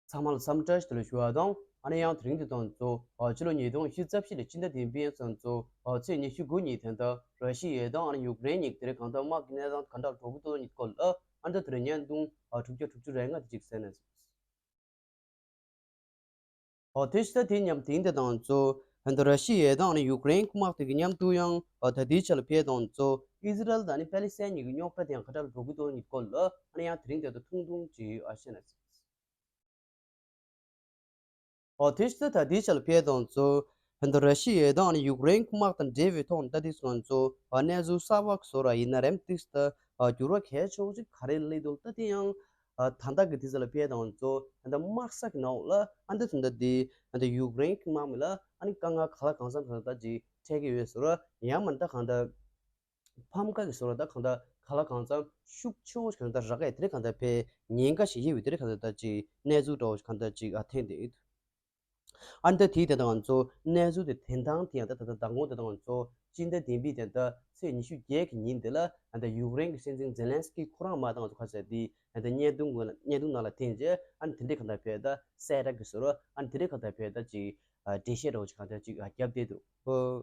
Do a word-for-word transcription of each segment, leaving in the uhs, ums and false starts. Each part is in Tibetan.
ཚང་མ་ལ་འཚམས་འདྲི་ཞུ་ལ་ཞུ་བ་དང་། ཨ་ནི་ཡང་དེ་རིང་འདི་དང་གཙོ་ཕྱི་ལོ་ཉིས་སྟོང་ཉི་ཤུ་རྩ་བཞི་ལོའི་སྤྱི་ཟླ་བདུན་པའི་ཚུན་ཚོད་ཚེས་ཉི་ཤུ་དགུ་ཉིན་དེ་འདྲ་ར་ཤི་ཡས་དང་ཨ་ནི་ཡུཀ་རེན་གཉིས་ཀྱི་དེ་རིང་གང་ལྟར་དམག་གི་གནས་སྟངས་ག་འདྲ་འགྲོ་གི་འདུག་ཉིད་སྐོར་ལ། ཨ་འདི་དེ་རིང་བརྙན་ཐུང་དྲུག་བརྒྱ་དྲུག་ཅུ་རེ་ལྔ་དེ་ཅིག་གསན་ན། ཨོ་དེ་ཤི་ད་དེ་མཉམ་དེང་དེ་དང་གཙོ་ཧན་ད་ར་ཤི་ཡས་དང་ཨ་ནི་ཡུཀ་རེན་དམག་དེ་གི་མཉམ་དུ་ཡང་ཨ་ད་དེའི་ཆ་ལ་ཕེབས་དང་གཙོ་ཨི་ཟི་རལ་དང་ཨ་ནི་པེ་ལི་སི་ཐན་གཉིས་ཀྱི་རྙོག་དྲ་དེ་ཡང་ག་འདྲ་ལ་འགྲོ་གི་འདུག་ཉིད་སྐོར་ལ། ཨ་ནི་ཡང་དེ་རིང་དེ་དང་ཐུང་ཐུང་ཅིག་ཨ་བཤད་ན། ཨོ་དེ་ཤི་ད་ད་དེའི་ཆ་ལ་ཕེབས་དང་གཙོ་ཧན་ད་ར་ཤི་ཡས་དང་ཨ་ནི་ཡུཀ་རེན་དམག་དང་འབྲེལ་བའི་ཐོག་ནས་ད་དེ་སོང་གཙོ་ཨ་གནས་ཚུལ་གསར་པ་བཟོ་ར་ཡིན་ན་རེམ་ཏིག་ད་ཨ་འགྱུར་བ་གལ་ཆེ་བོ་ཅིག་ག་རེ་སླེབས་འདུག་ད་དེ་ཡང་ཨ་ད་ལྟ་གི་དུས་ཚོད་ལ་ཕེབས་དང་གཙོ་ད་ལྟ་དམག་ས་གི་ནང་ལ་ཨ་འདི་ད་ལྟ་དེ་ད་ལྟ་ཡུཀ་རེན་གྱི་དམག་མི་ལ་ཨ་ནི་དཀའ་ངལ་ག་ལ་གང་འཚམ་གང་ལྟར་ཅིག་འཕྲད་ཀྱི་ཡོད་ཟེར་བ་ཡང་མ་ད་གང་ལྟར་ཕམ་ཁ་གི་ཟེར་བ་ད་གང་ལྟར་ག་ལ་གང་འཚམ་ཤུགས་ཆེ་བོ་ཞིག་གང་ལྟར་རག་གི་དེ་རིང་གང་ལྟར་ཕེབས་ཉེན་ཁ་ཞིག་ཡོད་པའི་དེ་རིང་གང་ལྟར་ད་ཅིག་གནས་ཚུལ་འདྲ་བོ་ཞིག་གང་ལྟར་ཅིག་ཨ་ཐོན་བསྡད་ཡོད། ཨ་ནི་ད་དེའི་དེ་དང་ང་ཚོ་གནས་ཚུལ་དེ་དེང་སང་དེ་ཡང་ད་ད་ད་མདང་དགོང་དེ་དང་ང་ཚོ་སྤྱི་ཟླ་བདུན་པའི་དེ་ད་ཚེས་ཉི་ཤུ་བརྒྱད་ཀྱི་ཉིན་དེ་ལ་ཨ་ད་ཡུཀ་རེན་གྱི་སྲིད་འཛིན་ཛེ་ལན་སི་ཀི་ཁོ་རང་མ་དང་ང་ཚོ་ཁ་ཤས་དེ་ཨ་ད་བརྙན་ཐུང་ངོས་ལ་བརྙན་ཐུང་ནང་ལ་འཐེན་རྗེས་ཨ་ནི་དེ་འདྲའི་གང་ལྟར་ཕེབས་ད་གསལ་བསྒྲགས་ཀྱི་ཟེར་རོ། ཨ་ནི་དེ་འདྲའི་གང་ལྟར་ཕེབས་ད་ཅིག་ཨ་འགྲེལ་བཤད་འདྲ་བོ་ཅིག་གང་ལྟར་ཅིག་ཨ་བརྒྱབ་བསྡད་འདུག་ཨོ།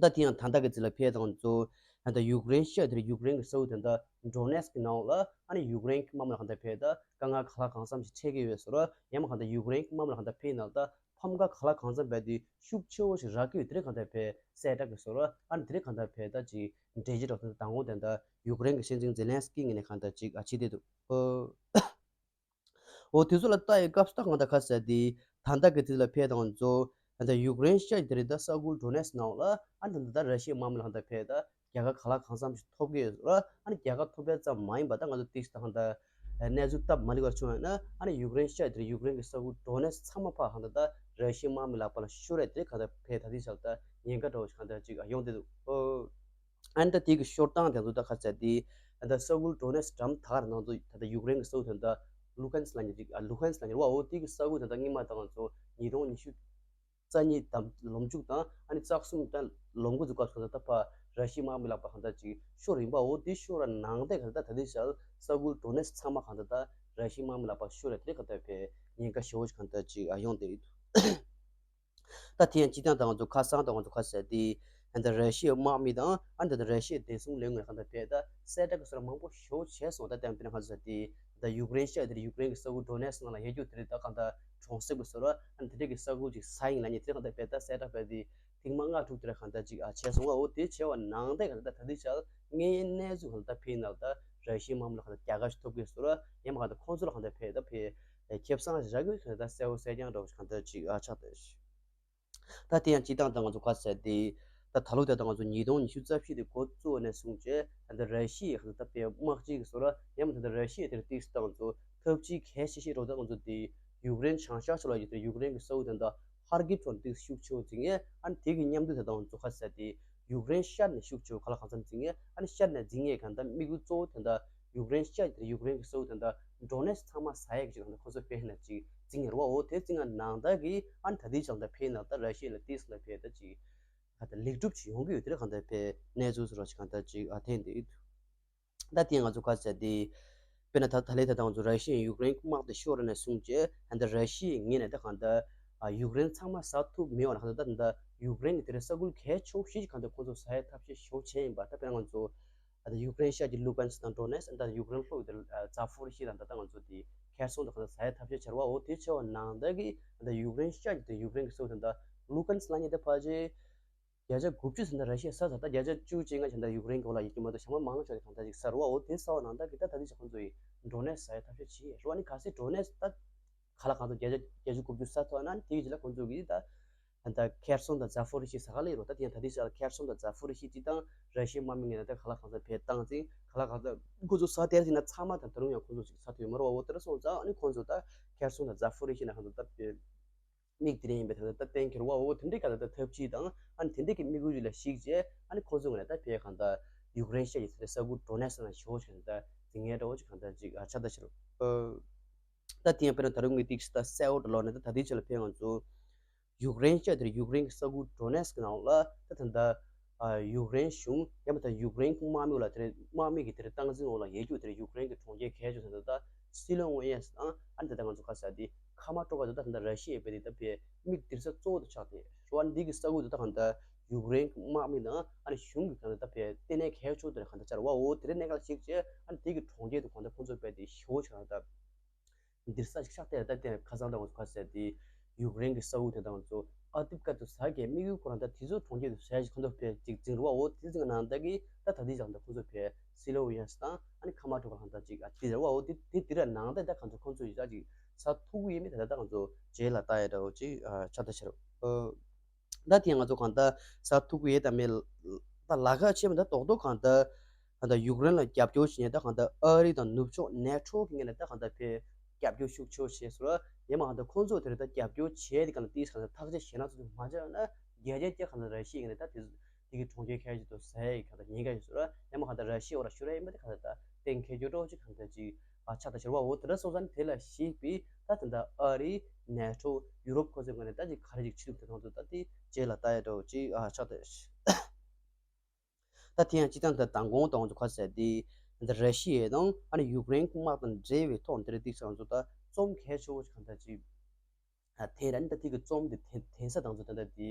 ད་དེ་ཡང་ད་ལྟ་གི་ཚེ་ལ་ཕེབས་དང་གཙོ་ད་ལྟ་ཡུཀ་རེན་ཤར་དེར་ཡུཀ་རེན་གྱི་ས་ཁུལ་དེ་འདྲ་ཌོ་ནེ་སི་ཀི་ནང་ལ་ཨ་ནི་ཡུཀ་རེན་གྱི་དམག་མི་ལ་གང་ལྟར་ཕེབས་ད་དཀའ་ངལ་ག་ལ་གང་འཚམ་ཞིག་འཕྲད་ཀྱི་ཡོད་ཟེར་རོ། ཡང་མ་གང་ལྟར་ཡུཀ་རེན་གྱི་དམག་མི་ལ་གང་ལྟར་ཕེབས་ནང་ད་ཕམ་ཁ་ག་ལ་གང་འཚམ་བས་དེ་ཤུགས་ཆེ་བོ་ཞིག་རག་གི་ཡོད་དེ་རིང་གང་ལྟར་ཕེབས་གསལ་བསྒྲགས་ཀྱི་ཟེར་རོ། ཨ་ནི་དེ་རིང་གང་ལྟར་ཕེབས་ད་ཅིག་འགྲེལ་བཤད་འདྲ་བོ་དེ་དང་པོ་དེ་འདྲ་ཡུཀ་རེན་གྱི་སྲིད་འཛིན་ཛེ་ལན་སི་ཀི་ངོས་ནས་གང་ལྟར་ཅིག་ཨ་བྱས་བསྡད་འདུག་ཨོ། འོ་དེ་ཚོ་ལ་ལྟ་ཡི་སྐབས་སུ་ད་གང་ལྟར་ཁ་གསལ་དེ་ད་ལྟ་གི་དུས་ལ་ཕེབས་དང་གཙོ་ད་ལྟ་ཡུཀ་རེན་ཤར་དེ་རེད་ད་ས་ཁུལ་ཌོ་ནེ་སི་ནང་ལ་ཨ་ནི་ད་ལྟ་ར་ཤི་ཡའི་དམག་མི་ལ་གང་ལྟར་ཕེབས་ད་རྒྱལ་ཁ་ག་ལ་གང་འཚམ་ཞིག་ཐོབ་ཀྱི་ཡོད་ར། ཨ་ནི་རྒྱལ་ཁ་ཐོབ་པའི་ཙམ་མ་ཡིན་པ་ད་ང་ཚོ་ཏིག་ད་གང་ལྟར་གནས་ཚུལ་སྟབས་མ་ལེགས་པ་བྱུང་ཡོད་ན་ཨ་ནི་ཡུཀ་རེན་ཤར་དེ་རེད་ཡུཀ་རེན་གྱི་ས་ཁུལ་ཌོ་ནེ་སི་ཚང་མ་ཕར་གང་ལྟར་ད་ར་ཤི་ཡའི་དམག་མི་ལག་པ་ལ་ཤོར་རེད་དེ་གང་ལྟར་ཕེབས་ད་དེ་ཆ་ལ་ད་ཉེན་ཁ་འདྲ་བོ་ཞིག་གང་ལྟར་ཅིག་ཡོང་བསྡད་འདུག་ཨོ། ཨ་ནི་ད་དེ་གི་ཤོར་སྟངས་དེ་ཚོ་ད་ཁ་གསལ་དེ་ད་ལྟ་ས་ཁུལ་ཌོ་ནེ་སི་འགྲམ་ད་གར་ནང་དུ་ད་ལྟ་ཡུཀ་རེན་གྱི་ས་ཁུལ་དེ་ད་ལུ་ཧན་སི་ལབ་མཁན་ཅིག་ཨ་ལུ་ཧན་སི་ལབ་མཁན་རེད་བ། འོ་དེ་གི་ས་ཁུལ་དེ་ད་སྔོན་མ་ད་ང་ཚོ་ཉིས་སྟོང་ཉི་ཤུ་རྩ་གཉིས་དང་ལོ་མཇུག་དང་ཨ་ནི་རྩ་གསུམ་ད་ལོ་འགོ་ཚུགས་སྐབས་སུ་ད་ཕར་ར་ཤི་ཡའི་དམག་མི་ལག་པ་གང་ལྟར་ཅིག་ཤོར་ཡིན་པ། འོ་དེ་ཤོར་བ་ནང་བསྡད་གང་ལྟར་ད་དེ་ཆ་ལ་ས་ཁུལ་ཌོ་ནེ་སི་ཚང་མ་གང་ལྟར་ད་ར་ཤི་ཡའི་དམག་མི་ལག་པ་ཤོར་རེད་དེ་གང་ལྟར་ཕེབས་ཉེན་ཁ་ཞེ་པོ་ཞིག་གང་ལྟར་ཅིག་ཨ་ཡོང་བསྡད་ཡོད། ད་དེ་ཡང་སྤྱི་བཏང་ད་ང་ཚོ་ཁ་སང་ད་ང་ཚོ་ཁ་གསལ་དེ་ད་ལྟ་ར་ཤི་ཡའི་དམག་མི་དང་ཨ་ནི་ད་ལྟ་ར་ཤི་ཡའི་བདེ་སྲུང་ལས་ཁུངས་ལ་གང་ལྟར་ཕེབས་ད་གསལ་བསྒྲགས་ཀྱི་སོ་ར་མང་པོ་ཞེ་པོ་བྱས་སོང་། ད་ལྟ་དཔེར་ན་ང་ཚོ་དེ་ད་ཡུཀ་རེན་ཤར་དེ་ཡུཀ་རེན་གྱི་ས་ཁུལ་ཌོ་ནེ་སི་ནང་ལ་ཡོད་རྒྱུ་དེ་རེད། ད་གང་ལྟར་གྲོང་གསེབ་ཀྱི་སོ་ར་ཨ་ནི་དེ་འདྲས་ཀྱི་ས་ཁུལ་ཅིག་ས་ཡིན་ལབ་མཁན་དེ་གང་ལྟར་ཕེབས་ད་གསལ་བསྒྲགས་ཕེབས་དེ་ཐེངས་མ་ལྔ་དྲུག་དེ་ར་གང་ལྟར་ཅིག་ཨ་བྱས་སོང་བ། འོ་དེ་བྱས་པ་ནང་བསྡད་གང་ལྟར་ད་ད་ལྟའི་ཆར་དངོས་ཡོད་གནས་ཚུལ་གང་ལྟར་ཕེབས་ནང་ད་ར་ཤི་ཡའི་དམག་མི་ལ་གང་ལྟར་རྒྱལ་ཁ་ཞིག་ཐོབ་ཀྱི་སོ་ར་ཡང་མ་གང་ལྟར་ཁོང་ཚོ་ལ་གང་ལྟར་ཕེབས་ད་ཕེབས། ཁེ་བཟང་ཞིག་རག་གི་ཡོད་ཟེར་ད་གསལ་པོ་གསལ་རྐྱང་འདྲ་བོ་ཞིག་གང་ལྟར་ཅིག་ཨ་ཆགས་བསྡད་ཤག་ད་དེ་ཡང་སྤྱི་བཏང་ད་ང་ཚོ་ག་ཟེར་དེ་ད་ད་ལོ་དེ་ད་ང་ཚོ་ཉིས་སྟོང་ཉི་ཤུ་རྩ་བཞི་དེ་འགོ་བཙུགས་ནས་བཟུང་བྱས་ད་ལྟ་ར་ཤི་ཡའི་ད་ལྟ་དཔེ་དམག་སྤྱི་གི་སོ་ར་ཡང་མ་ད་ལྟ་ར་ཤི་ཡའི་དེར་ཏིག་སྟངས་ཚོ་ཐབས་ཇུས་གལ་ཆེ་ཤོས་རོགས་ད་ང་ཚོ་དེ་ཡུཀ་རེན་བྱང་ཤར་ཕྱོགས་ལ་ཡོད་དེ་ཡུཀ་རེན་གི་ས་ཁུལ་དེ་ད་ཧར་ཀིབ་ཕྱོགས་ཏིག་ཤུགས་ཆེ་བོ་འཛིང་ཡས། ཨ་ནི་དེ་གི་མཉམ་དུ་ད་ལྟ་ང་ཚོ་ག་ཟེར་དེ་ཡུཀ་རེན་ཤར་ནས་ཤུགས་ཆེ་བོ་ག་ལ་གང་འཚམ་འཛིང་ཡས། ཨ་ནི་ཤར་ནས་འཛིང་ཡས་གང་ད་དམིགས་ཡུལ་གཙོ་བོ་དེ་ད་ཡུཀ་རེན་ཤར་དེ་ཡུཀ་རེན་གི་ས་ཁུལ་དེ་ད་ཌོ་ནེ་སི་ཚང་མ་ཟ་ཡས་ཀྱི་ཅིག་གང་ད་ཁོ་ཚོ་དཔེ་ན་ཅིག་འཛིང་ཡས་རེད་བ། འོ་དེ་འཛིང་ཡས་ནང་ལྟར་གི་ཨ་ནི་ད་ལྟའི་ཆར་ད་ཕེབས་ན་ད་ར་ཤི་ཡ་ལ་ཏིག་ལ་ཕེབས་ད་ཅིག་ག་ད་ལེགས་གྲུབ་ཅིག་ཡོང་གི་ཡོད་དེ་རེད། གང་ད་ཕེབས་གནས་ཚུལ་ཟེར་བ་ཅིག་གང་ད་ཅིག་ཨ་ཐེན་དེ་ཡོད། ད་དེ་ང་ཚོ་ག་ཟེར་དེ་དཔེར་ན་ད་ད་ལས་ད་ད་ང་ཚོ་ར་ཤི་ཡ་ཡུཀ་རེན་དམག་དེ་ཤོར་ནས་བཟུང་བྱས་ད་ལྟ་ར་ཤི་ཡའི་ངོས་ནས་ད་གང་ད་ཨ་ཡུཀ་རེན་ཚང་མ་ཟ་ཐུབ་མེད་པ་ན་གང་ད་ད་ད་ཡུཀ་རེན་གི་དེ་རིང་ས་ཁུལ་གལ་ཆེ་ཤོས་ཤིག་གང་ད་ཁོང་ཚོ་ཟ་ཡ་ཐབས་ཤེས་ཞེ་པོ་བྱས་ཡིན་པ། ད་དཔེར་ན་ང་ཚོ་ད་ལྟ་ཡུཀ་རེན་ཤར་གྱི་ལུ་ཀན་སི་དང་ཌོ་ནེ་སི་ད་ཡུཀ་རེན་ལྷོ་གི་དེ་ཛ་ཕོ་རི་ཤི་དང་ད་ད་ང་ཚོ་དེ་ཁེར་སོང་དུ་གང་ད་ཟ་ཡ་ཐབས་ཤེས་བྱས་རེད་བ། འོ་དེ་བྱས་པ་ནང་ད་གི་ད་ལྟ་ཡུཀ་རེན་ཤར་གྱི་དེ་ཡུཀ་རེན་གི་ས་ཁུལ་དེ་ད་ལུ་ཀན་སི་ལབ་མཁན་དེ་ཕལ་ཆེར་བརྒྱ་ཆ་དགུ་བཅུ་ཟིན་ད་ར་ཤི་ཡ་ས་ས་ད་བརྒྱ་ཆ་བཅུ་ཅན་ང་ཆ་ད་ཡུཀ་རེན་གོ་ལ་ཡོད་ཀྱི་མ་གཏོགས་ཞག་མ་མང་ཆ་གང་ད་ཅིག་ས་རུ་བ། འོ་དེ་ས་བ་ནང་ད་གི་ད་ད་དེ་ཆ་ཁོང་ཚོ་ཡི་ཌོ་ནེ་སི་ཟ་ཡ་ཐབས་ཤེས་བྱེད་རུ་བ་ནི་ག་སི་ཌོ་ནེ་སི་ད་ག་ལ་གང་ཚོ་བརྒྱ་ཆ་བརྒྱད་ཅུ་དགུ་བཅུ་ས་ཐོག་ན་དེ་གི་ཅི་ལ་ཁོང་ཚོ་གི་ད་ད་ཁེར་སོང་ད་ཛ་ཕོ་རི་ཤི་ས་ག་ལ་ཡོད་རུ་ད་དེ་ཡང་ད་དེ་ཆ་ལ་ཁེར་སོང་ད་ཛ་ཕོ་རི་ཤི་ཅི་དང་ར་ཤི་ཡ་དམག་མི་ངན་ད་ག་ལ་གང་ཚོ་བེད་བཏང་ཚིང་ག་ལ་གང་ཚོ་ཁོང་ཚོ་ས་དེར་ཟིན་ན་ཚང་མ་ད་ད་རུང་ཡང་ཁོང་ཚོ་ཅིག་ས་ཐོག་ཡོད་མ་རུ་བ། འོ་དེ་ར་སོང་ཙང་ཨ་ནི་ཁོང་ཚོ་ད་ཁེར་སོང་ད་ཛ་ཕོ་རི་ཤི་ན་གང་ཚོ་ད་དམིགས་དེ་རིང་ཡིན་པའི་ཐད་ད་གཏན་འཁེལ་བ། འོ་དེ་འདྲའི་ག་ད་ད་ཐབས་ཇུས་དང་ཨ་ནི་དེ་འདྲའི་གི་དམིགས་ཡུལ་ལ་གཞིགས་རྗེས་ཨ་ནི་ཁོང་ཚོ་ངོས་ནས་ད་བས་གང་ད་ཡུཀ་རེན་ཤར་གྱི་ས་ས་ཁུལ་ཌོ་ནེ་སི་ན་ཞེ་པོ་ཅིག་གང་ད་འཛིང་ངེས་འདྲ་བོ་ཅིག་གང་ད་ཅིག་ཨ་ཆ་ད་ཕྱིར། ད་དེ་ཡང་དཔེར་ན་ད་རུང་ངས་ཏིག་ས་ད་གསལ་བོ་འདྲ་ལོག་ནས་ད་ད་དེའི་ཆ་ལ་ཕན་ང་ཚོ་ཡུཀ་རེན་ཤར་དེར་ཡུཀ་རེན་གྱི་ས་ཁུལ་ཌོ་ནེ་སི་ནང་ལ་ད་ད་ད་ཡུཀ་རེན་གཞུང་ཡང་མ་ད་ཡུཀ་རེན་གྱི་དམག་མི་ལ་དེར་དམག་མི་གི་དེར་སྟངས་འཛིན་འོག་ལ་ཡོད་རྒྱུ་དེར་ཡུཀ་རེན་གྱི་གྲོང་ཁྱེར་གལ་ཆེ་ས་ད་ད་སི་ལོ་ཝེ་ཡེ་སི་དང་ཨ་ནི་ད་ད་ང་ཚོ་ཁ་ས་དེ་ ཁ་མ་ཀྲོ་ཀ་དེ་ད་གང་ལྟར་ར་ཤི་ཡའི་དཔེ་དེ་ད་ཕེ་དམིགས་འདིར་ས་གཙོ་བོ་དུ་ཆགས་ཏེ་རེད་བ། འདི་གི་ས་ཁུལ་དེ་ད་གང་ལྟར་ཡུཀ་རེན་གྱི་དམག་མི་དང་ཨ་ནི་གཞུང་གི་གང་ལྟར་ད་ཕེ་ལྟེ་གནས་གལ་ཆེ་ཤོས་དེ་རེད། གང་ལྟར་ཆགས་རེད་བ། འོ་དེ་རེད། གནད་འགག་ཅིག་བྱས་ཨ་ནི་དེ་གི་གྲོང་ཁྱེར་དུ་གང་ལྟར་ཁོང་ཚོ་དཔེ་དེ་ཞེ་པོ་ཅིག་གང་ལྟར་འདིར་ས་ཞིག་ཆགས་ཏེ་ད་དེ་ཁ་སང་ད་ང་ཚོ་ཁ་ཟེར་དེ་ཡུཀ་རེན་གྱི་ས་ཁུལ་དེ་དང་ཚོ་ཨ་ཏིབ་ཀ་ཏུ་ཟ་གའི་དམིགས་ཡུལ་ཁོ་རང་ད་དེ་ཚོ་གྲོང་ཁྱེར་དུ་ཟ་ཞིག་ཁོ་ཚོ་ཕེ་ཅིག་འཛིང་རུ་བ། འོ་དེ་འཛིང་ནང་ད་གི་ད་ད་དེ་ཅང་ད་ཁོ་ཚོ་ཕེ་སི་ལོ་ཝི་ཡན་སི་དང་ཨ་ནི་ཁ་མ་ཀྲོ་ཀ་ལ་ད་ཅིག་ཨ་དེ་རུ་བ། འོ་དེ་དེ་དེ་ར་ནང་ད་ད་གང་ཚོ་ཁོ་ཚོ་ཡི་ད་ཅིག་ས་ཐུག་གི་ཡོད་མེད་ད་ད་གང་ཚོ་རྗེས་ལ་ལྟ་ཡ་འདྲ་བོ་ཅིག་ཨ་ཆགས་ད་ཤར། ད་དེ་ང་ཚོ་གང་ལྟར་ས་ཐུག་གི་ཡོད་དམ་མེད་ད་ལ་ཁ་ཆེ་མི་ད་རྡོག་རྡོག་གང་ལྟར། ད་ལྟ་ཡུཀ་རེན་ལ་རྒྱབ་སྐྱོར་བྱེད་མཁན་ད་གང་ལྟར་ཨ་རི་དང་ནུབ་ཕྱོགས་ནེ་ཊོ་གི་ངོས་ནས་ད་གང་ལྟར་ཕེ་རྒྱབ་སྐྱོར་ཤུགས་ཆེ་བྱས་སོང་ར། ཡང་མ་གང་ལྟར་ཁོང་ཚོ་དེ་རིང་ད་རྒྱབ་སྐྱོར་བྱས་དེ་གང་ལ་ཏིས་གང་ལྟར་ཐག་གཅོད་བྱས་ན་ཚོ་མ་བྱས་ན་རྒྱལ་རྒྱལ་སྐྱེ་གང་ལྟར་ར་ཤི་ཡའི་ངོས་ནས་ད་དེ་དེ་གི་གྲོང་ཁྱེར་ཁལ་གཅིག་ཏུ་ཟ་ཡའི་གང་ལྟར་ཉེན་ཁ་ཡོད་སོང་ར། ཡང་མ་གང་ལྟར་ར་ཤི་ཡ་འོ་ར་ཤུ་ར་ཡིན་པ་དེ་གང་ལྟར་ད་གཏན་འཁེལ་རྒྱུ་འགྲོ་ཅིག་གང་ལྟར་ཅིག་ཨ་ཆགས་ད་ཤར་བ། འོ་དེ་འདྲ་སོང་ཙང་དེ་ལ་གཞིགས་པའི་ད་དེ་འདྲ་ཨ་རི་ནེ་ཊོ་ཡུ་རོབ་ཁོ་ཚོའི་ངོས་ནས་ད་ཅིག་ག་རེ་ཅིག་བྱེད་ཐུབ་དེ་དང་དུ་ད་དེ་རྗེས་ལ་ལྟ་ཡ་འདྲ་བོ་ཅིག་ཨ་ཆགས་ད། ད་དེ་ཡང་སྤྱི་བཏང་ད་མདང་དགོང་དང་ཚོ་ཁ་ཟེར་དེ་ད་ར་ཤི་ཡ་དང་ཨ་ནི་ཡུཀ་རེན་དམག་དང་འབྲེལ་བའི་ཐོག་འདིར་ཏིག་སང་ཚོ་ད་རྩོམ་གལ་ཆེ་བོ་ཞིག་གང་ལྟར་ཅིག་ཨ་འཐེན་ར། ནི་ད་དེ་གི་རྩོམ་དེ་འཐེན་འཐེན་ས་དང་ཚོ་ད་ད་དེ་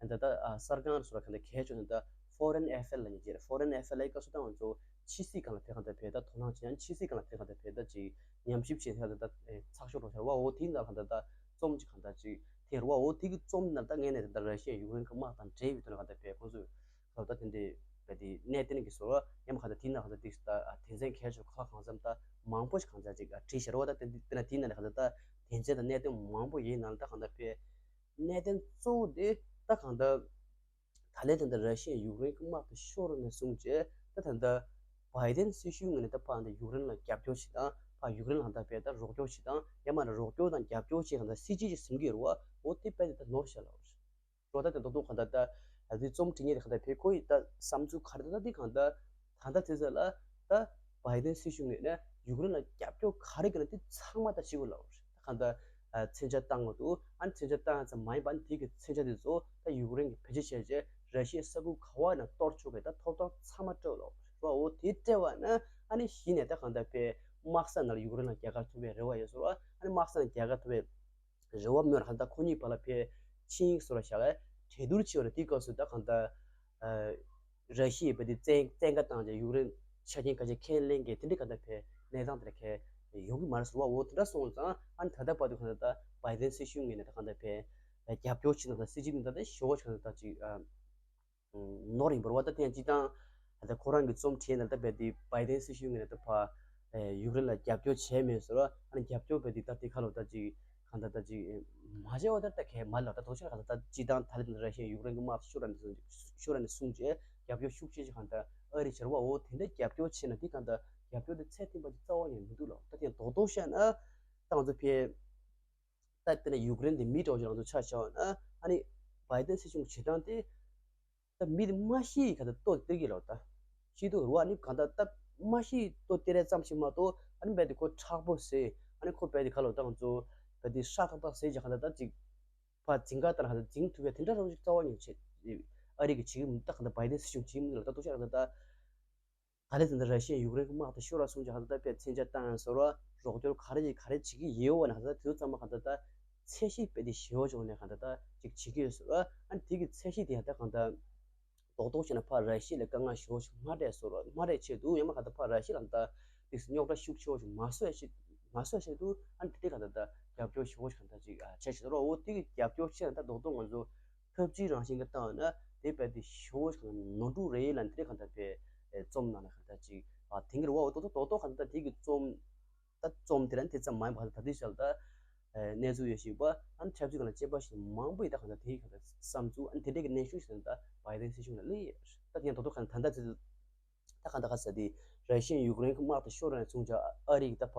ད་ད་ཨ་གསར་ཁང་སོགས་ལ་གང་ལྟར་གལ་ཆེ་ནི་ད་ཧྥོ་རེན་ཨེ་ཧྥེལ་ལ་ཉེ་ཅེར། ཧྥོ་རེན་ཨེ་ཧྥེལ་ལ་ཡི་སྐབས་སུ་ད་ང་ཚོ་ཕྱི་སྲིད་སྒང་ལ་ཕེ་གང་ལྟར་ཕེ་ད་དོ་སྣང་བྱེད་ཡང་ཕྱི་སྲིད་སྒང་ལ་ཕེ་གང་ལྟར་ཕེ་ད་ཅིག་ཉམས་ཞིབ་བྱེད་ས་ད་ད་ཚགས་ཤོག་རོགས་ཤར་བ། འོ་དེའི་ནང་གང་ལྟར་ད་རྩོམ་ཅིག་གང་ལྟར་ཅིག་འཐེན་ར་བ། འོ་དེ་གི་རྩོམ་ནང་ད་ངས་ནས་ད་ད་ར་ཤི་ཡ་ཡུཀ་རེན་གི་དམག་དང་འབྲེལ་བའི་དོན་ལ་གང་ལྟར་ཕེ་ཁོང་ཚོས་ད་ད་དེ་འདྲའི་བས་དེ་གནད་དོན་གྱི་བཟོ་བ་ཡང་མ་གང་ལྟར་དེའི་ནང་གང་ལྟར་ཏིག་ད་དོན་ཚན་གལ་ཆེ་ཁག་གང་འཚམ་ད་མང་པོ་ཞིག་གང་ལྟར་ཅིག་བྲིས་ཤར་བ། ད་དེ་དེ་ན་དེའི་ནང་ལ་གང་ལྟར་ད་དོན་ཚན་དང་གནད་དོན་མང་པོ་ཡིན་ནང་ད་གང་ལྟར་ཕེ་གནད་དོན་གཙོ་བོ་དེ་ད་གང་ལྟར་ད་ལན་ད་ལྟ་ར་ཤི་ཡ་ཡུཀ་རེན་གྱི་དམག་དེ་ཤོར་ནས་བཟུང་བྱས་ད་ད་ལྟ་བའི་ཌེན་སྲིད་གཞུང་ངོས་ནས་ད་ཕར་ད་ཡུཀ་རེན་ལ་རྒྱབ་སྐྱོར་བྱེད་སྟངས། ཕར་ཡུཀ་རེན་ལ་ད་ཕེ་ད་རོགས་སྐྱོར་བྱེད་སྟངས། ཡང་མ་ན་རོགས་སྐྱོར་དང་རྒྱབ་སྐྱོར་བྱེད་གང་ལྟར་སྲིད་ཇུས་ཅིག་ཟིན་གྱི་རེད་བ། འོ་དེ་དཔེ་དེ་ད་ནོར་ཤག་ལབ་པ་རེད། རོ་ད་དེ་རྡོག་རྡོག་གང་ལྟར་ད་ཨ་དེ་རྩོམ་བྲིས་མཁན་དེ་གང་ལྟར་ཕེ་ཁོ་ཡི་ད་བསམ་ཚུལ་ག་རེ་ད་ད་དེ་གང་ལྟར་ད་ལྟ་དེ་ཚོ་ལ་ད་བའི་ཌེན་སྲིད་གཞུང་ངོས་ནས་ཡུཀ་རེན་ལ་རྒྱབ་སྐྱོར་ག་རེ་གང་ལྟར་དེ་ཚང་མ་ད་བྱེད་དགོས་ལབ་པ་རེད། ད་གང་ལྟར་ཨ་མཚོན་ཆ་བཏང་དགོས་འདུག་ཨ་ནི་མཚོན་ཆ་བཏང་ཙམ་མ་ཡིན་པ་ཨ་ནི་དེ་གི་མཚོན་ཆ་དེ་ཚོ་ད་ཡུཀ་རེན་གྱིས་བེད་སྤྱོད་བྱས་རྗེས་ར་ཤི་ཡའི་ས་ཁུལ་ག་བ་ན་གཏོར་ཆོག་གི་ད་ཐོབ་ཐང་ཚང་མ་སྤྲད་ལབ་པ་རེད་བ། འོ་དེ་སྤྲད་པ་ན་ཨ་ནི་གཞི་ནས་ད་གང་ལྟར་ཕེ་དམག་ས་ནང་ལ་ཡུཀ་རེན་ལ་རྒྱལ་ཁ་ཐོབ་པའི་རེ་བ་ཡོད་ཟེར་བ། ཨ་ནི་དམག་ས་ནང་རྒྱལ་ཁ་ཐོབ་པའི་རེ་བ་མེད་པར་གང་ལྟར་ཁོ་གཉིས་བར་ལ་ཕེ་ཆིངས་ཡིག་སོགས་ལ་བཞག་གས་གྲོས་བསྡུར་བྱས་པ་ན་དེའི་སྐབས་སུ་ད་གང་ལྟར་ཨ་ར་ཤི་ཡས་བས་དེ་བཙན་བཙན་བཀའ་བཏང་རྗེས་ཡུཀ་རེན་ཆ་རྐྱེན་ཁ་ཤས་ཁས་ལེན་གྱི་དེ་འདྲའི་གང་ལྟར་ཕེ་གནས་སྟངས་དེ་འདྲ་ཁས་ཡོང་གི་མ་རེད་ཟེར་བ། འོ་དེ་འདྲ་སོང་ཙང་ཨ་ནི་ད་ལྟ་བར་དུ་གང་ལྟར་ད་བའི་ཌེན་སྲིད་གཞུང་ངོས་ནས་ད་གང་ལྟར་ཕེ་རྒྱབ་སྐྱོར་བྱེད་ན་ད་སྲིད་ཇུས་འདི་ད་ད་ཞེ་པོ་ཅིག་གང་ལྟར་ད་ཅིག་ཨ། ནོར་ཡིན་པ་རེད་བ། ད་དེ་ཡང་སྤྱིར་བཏང་ད་ལྟ་ཁོ་རང་གི་རྩོམ་བྲིས་ནས་ད་བས་དེ་བའི་ཌེན་སྲིད་གཞུང་ངོས་ནས་ད་ཕར་ཡུཀ་རེན་ལ་རྒྱབ་སྐྱོར་བྱས་མེད་ཟེར་བ། ཨ་ནི་རྒྱབ་སྐྱོར་བས་དེ་ད་དེ་ཁ་ལོ་ད་ཅིག་གང་ལྟར་ད་ཅིག་མ་བྱས་བ་ད་ད་གས་མ་ལ་ད་དོ་ཤར་གང་ལྟར་ད་སྤྱིར་བཏང་ད་ལྟ་ད་ར་ཤི་ཡ་ཡུཀ་རེན་གྱི་དམག་ཤོར་ར་ནས་ཤོར་ར་ནས་བཟུང་རྗེས་རྒྱབ་སྐྱོར་ཤུགས་ཆེ་ཆེ་གང་ལྟར་ཨ་རི་བྱེད་རེད་བ། འོ་དེ་འདྲ་རྒྱབ་སྐྱོར་བྱས་ན་དེ་གང་ལྟར་རྒྱབ་སྐྱོར་དེ་ཚད་ལྡན་པ་ཅིག་རྩ་བ་ནས་མི་འདུག་ལ། ད་དེ་ཡང་རྡོག་རྡོག་བཤད་ན་ད་ང་ཚོ་ཕེ་ད་དེ་ནས་ཡུཀ་རེན་དེ་མི་འདྲ་བོ་ཅིག་ང་ཚོ་ཆ་བཞག་ན་ཨ་ནི་བའི་ཌེན་སྲིད་གཞུང་གི་བྱེད་སྟངས་དེ། ད་མི་དེ་མ་ཤི་ག་ད་ལྟོ་སྟེར་གི་ལོ་ད། ཤི་དུ་རུ་ཨ་ནི་ག་ད་ད་མ་ཤི་ལྟོ་སྟེར་རེ་ཙམ་ཞིག་མ་གཏོགས་ཨ་ནི་བས་དེ་ཁོ་མཁྲེགས་པོ་ཟེར། ཨ་ནི་ཁོ་བས་དེ་ག་ལོ་ད་ང་ཚོ་བས་དེ་ཧྲ་ཐག་ཐག་ཟེར་གྱི་ག་ད་ད་ཅིག་ཕ་འཛིང་ག་ད་ག་ད་འཛིང་ཐུབ་པའི་དེ་འདྲ་རང་ཅིག་རྩ་བ་ཉིད་བྱེད། ཨ་རི་གི་བྱེད་ཀྱི་མི་ད་ག་ད་བའི་ཌེན་སྲིད་གཞུང་བྱེད་ཀྱི་མི་ལ་ད་ལྟོ་ཤ་ག་ད་ད། ད་ལན་ད་ལྟ་ར་ཤི་ཡ་ཡུཀ་རེན་གྱི་དམག་དེ་ཤོར་བ་སོང་ཅིག་ག་ད་ད་བས་མཚོན་ཆ་བཏང་ཡང་ཟེར་བ། རོགས་སྐྱོར་ག་རེ་ཅིག་ག་རེ་བྱེད་ཀྱི་ཡོད་བ་ན་ག་ད་དེ་ཚོ་ཚང་མ་ག་ད་ད། ཚད་གཞི་དཔེ་དེ་ཞེ་པོ་ཅིག་ནས་གང་ལྟར་ད་ཅིག་བྱེད་ཀྱི་ཡོད་ཟེར་བ། ཨ་ནི་དེ་གི་ཚད་གཞི་དེ་ཡང་ད་གང་ལྟར་རྡོག་རྡོག་བྱས་ན་ཕར་ར་ཤི་ཡ་ལ་དཀའ་ངལ་ཞེ་པོ་ཅིག་མ་སྤྲད་ཟེར་བ། མ་སྤྲད་ཆེད་དུ་ཡང་མ་གང་ལྟར་ཕར་ར་ཤི་ཡ་ལ་ད་ཏིག་རྙོག་དྲ་ཤུགས་ཆེ་བོ་ཅིག་མ་བཟོ་ཡ་ཆེད་མ་བཟོ་ཡ་ཆེད་དུ་ཨ་ནི་དེ་དེ་གང་ལྟར་ད་རྒྱབ་སྐྱོར་ཞེ་པོ་ཅིག་གང་ལྟར་ཅིག་བྱས་ཟེར་བ། འོ་དེ་གི་རྒྱབ་སྐྱོར་བྱས་ན་ད་རྡོག་རྡོག་ང་ཚོ་ཐབས་ཇུས་རང་བཞིན་གྱི་བཏང་ན་དེ་དཔེ་དེ་ཞེ་པོ་ཅིག་ནོར་འཁྲུལ་རེད་ལབ་དེ་གང་ལྟར་དཔེ་རྩོམ་ནང་ལ་གང་ལྟར་ཅིག་དེང་གི་རེད་བ། འོ་རྡོག་རྡོག་རྡོག་རྡོག་གང་ལྟར་དེ་གི་རྩོམ། ད་རྩོམ་དེ་ར་དེ་ཙམ་མ་ཡིན་པ་ད་ལྟའི་ཆར་ད་གནས་ཚུལ་ཡོད་ཞིག་པ་ཨ་ནི་ཆབ་སྲིད་ཀྱི་ནང་དཔྱད་པ་ཞིག་མང་པོ་ཡིན། ད་གང་ལྟར་དེའི་གང་ལྟར་བསམ་ཚུལ་ཨ་ནི་དེ་འདྲའི་གི་གནས་ཤུལ་ཞིག་ད་བའི་ཌེན་སྲིད་གཞུང་ལ་སླེབས་ཡོད། ད་དེ་ཡང་རྡོག་རྡོག་གང་ལྟར་ད་ལྟ་ད་གང་ལྟར་ག་ས་དེ་ར་ཤི་ཡ་ཡུཀ་རེན་གྱི་དམག་དེ་ཤོར་ནས་བཟུང་ཅག་ཨ་རི་གི་ད་ཕ་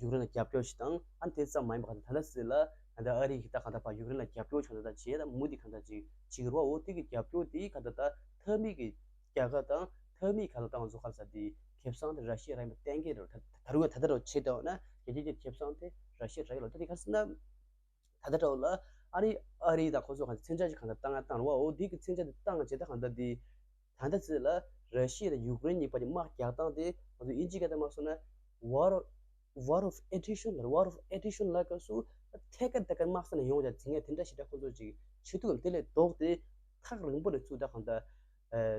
ཡུཀ་རེན་ལ་རྒྱབ་སྐྱོར་ཞིག་དང་ཨ་ནི་དེ་ཙམ་མ་ཡིན་པ་གང་ལྟར་ད་ལྟ་ཚེ་ལ་གང་ལྟར་ཨ་རི་གི་ད་གང་ལྟར་ཕ་ཡུཀ་རེན་ལ་རྒྱབ་སྐྱོར་བྱུང་ད་ད་བྱས་ད་མུ་མཐུད་གང་ལྟར་ཅིག་བྱེད་ཀྱི་རེད་བ། འོ་དེ་གི་རྒྱབ་སྐྱོར་དེ་གང་ལྟར་ད་མཐའ་མི་གི་རྒྱལ་ཁབ་དང་མཐའ་མི་ག་ལ་བཏང་བཟོ་ག་ས་དེ་ཁེ་བཟང་དེ་ར་ཤི་ཡ་རག་ཡིན་པ་གཏན་འཁེལ་རེད། ད་ད་རུང་ཡང་ད་ལྟ་རུ་བྱེད་དོ་ན་རྒྱལ་སྤྱིའི་ཁེ་བཟང་དེ་ར་ཤི་ཡ་རག་ཡོད་ལ། ད་དེ་ག་ཟེར་ན་ད་ལྟ་འདྲ་བོ་ལ་ཨ་རི་ཨ་རི་དང་ཁོ་ཚོ་ག་ཚོད་མཚོན་ཆ་ཞིག་གང་ལྟར་བཏང་ཡ་བཏང་རུང་བ། འོ་དེ་གི་མཚོན་ཆ་དེ་བཏང་བྱས་ད་གང་ལྟར་དེ་ད་ལྟ་ཚེ་ལ་ར་ཤི་ཡ་དང་ཡུཀ་རེན་གཉིས་བར་གྱི་དམག་རྒྱག་སྟངས་དེ་ང་ཚོ་དབྱིན་ཇིའི་སྐད་དང་མ་སོང་ན་War of War of Attrition ལ་War of Attrition ལ་སྐབས་སུ་ ད་ཐད་ཀར་ཐད་ཀར་དམག་ས་ནས་ཡོང་བྱས་འཛིང་ཡས་དེ་འདྲ་ཞེ་དྲག་ཁོ་ཚོ་ཅིག་བྱེད་ཐུབ་ཀྱི་མེད། དེ་ལས་ལྡོག་སྟེ་ཐག་རིང་པོ་ནས་ཚུར་ད་གང་ལྟར་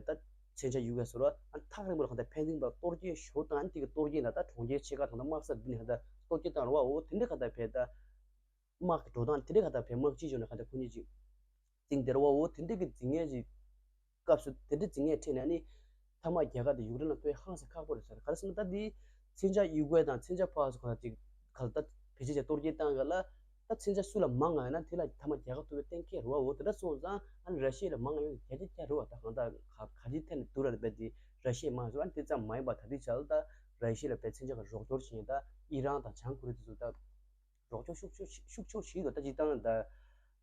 ད་མཚོན་ཆ་གཡུག་ཡས་བཟོ་འདྲ། ཨ་ཐག་རིང་པོ་ལ་གང་ལྟར་ཕན་ཚུན་བར་གཏོར་སྐྱོན་ཞུ་བཏང་། ཨ་ནི་དེ་གི་གཏོར་སྐྱོན་ད་ད་གྲོང་ཁྱེར་ཆེ་ཁག་དང་ད་དམག་ས་འདི་ནས་གང་ལྟར་གཏོར་སྐྱོན་བཏང་རེད་བ། འོ་དེ་འདྲ་གང་ལྟར་བས་ད་དམག་གི་འགྲོ་སྟངས་དེ་འདྲ་གང་ལྟར་བས་དམག་སྤྱི་ཕྱོགས་ནས་གང་ལྟར་ཁོ་གཉིས་ཅིག་འཛིང་བསྡད་རེད་བ། འོ་དེ་འདྲ་གི་འཛིང་ཡས་ཅིག་སྐབས་སུ་དེ་འདྲ་འཛིང་ཡས་འཕྲད་ནས་ཨ་ནི་མཐའ་མ་རྒྱ་གར་དང་ཡུཀ་རེན་ལ་ཕན་ཧང་སང་ཁག་པོ་རེད་ཟེར། ག་རེ་ཟེར་ན་ད་འདི་མཚོན་ཆ་གཡུག་ཡས་དང་མཚོན་ཆ་ཕར་ཚུར་གང་ལྟར་ཅིག་གང་ལྟར་བེད་སྤྱོད་བྱས་གཏོར་སྐྱོན་བཏང་ག་ལ་ད་མཚོན་ཆ་སུ་ལ་མང་ང་ཡོད་ན་དེ་ལ་མཐའ་མ་རྒྱལ་ཁ་ཐོབ་པའི་གཏན་འཁེལ་རེད་བ། འོ་དེ་འདྲ་སོང་ཙང་ཨ་ནི་ར་ཤི་ཡ་ལ་མང་ང་ཡོད་ན་བརྒྱ་ཆ་བརྒྱ་རེད་བ། ད་གང་ལྟར་ག་ག་ཅི་ཐད་ནས་བསྡུར་ར་རེད་པས། དེ་ར་ཤི་ཡ་མང་ཟེར་བ་ཨ་ནི་དེ་ཙམ་མ་ཡིན་པ། ད་ལྟའི་ཆར་ད་ར་ཤི་ཡ་ལ་བས་མཚོན་ཆ་གི་རོགས་སྐྱོར་བྱེད་མཁན་ད་ཨི་རན་དང་བྱང་ཀོ་རི་ཡ་དེ་ཚོ་ད་རོགས་སྐྱོར་ཤུགས་ཆེ་ཤུགས་ཆེ་བྱེད་ཀྱི་འདུག་ད་སྤྱིར་བཏང་ད་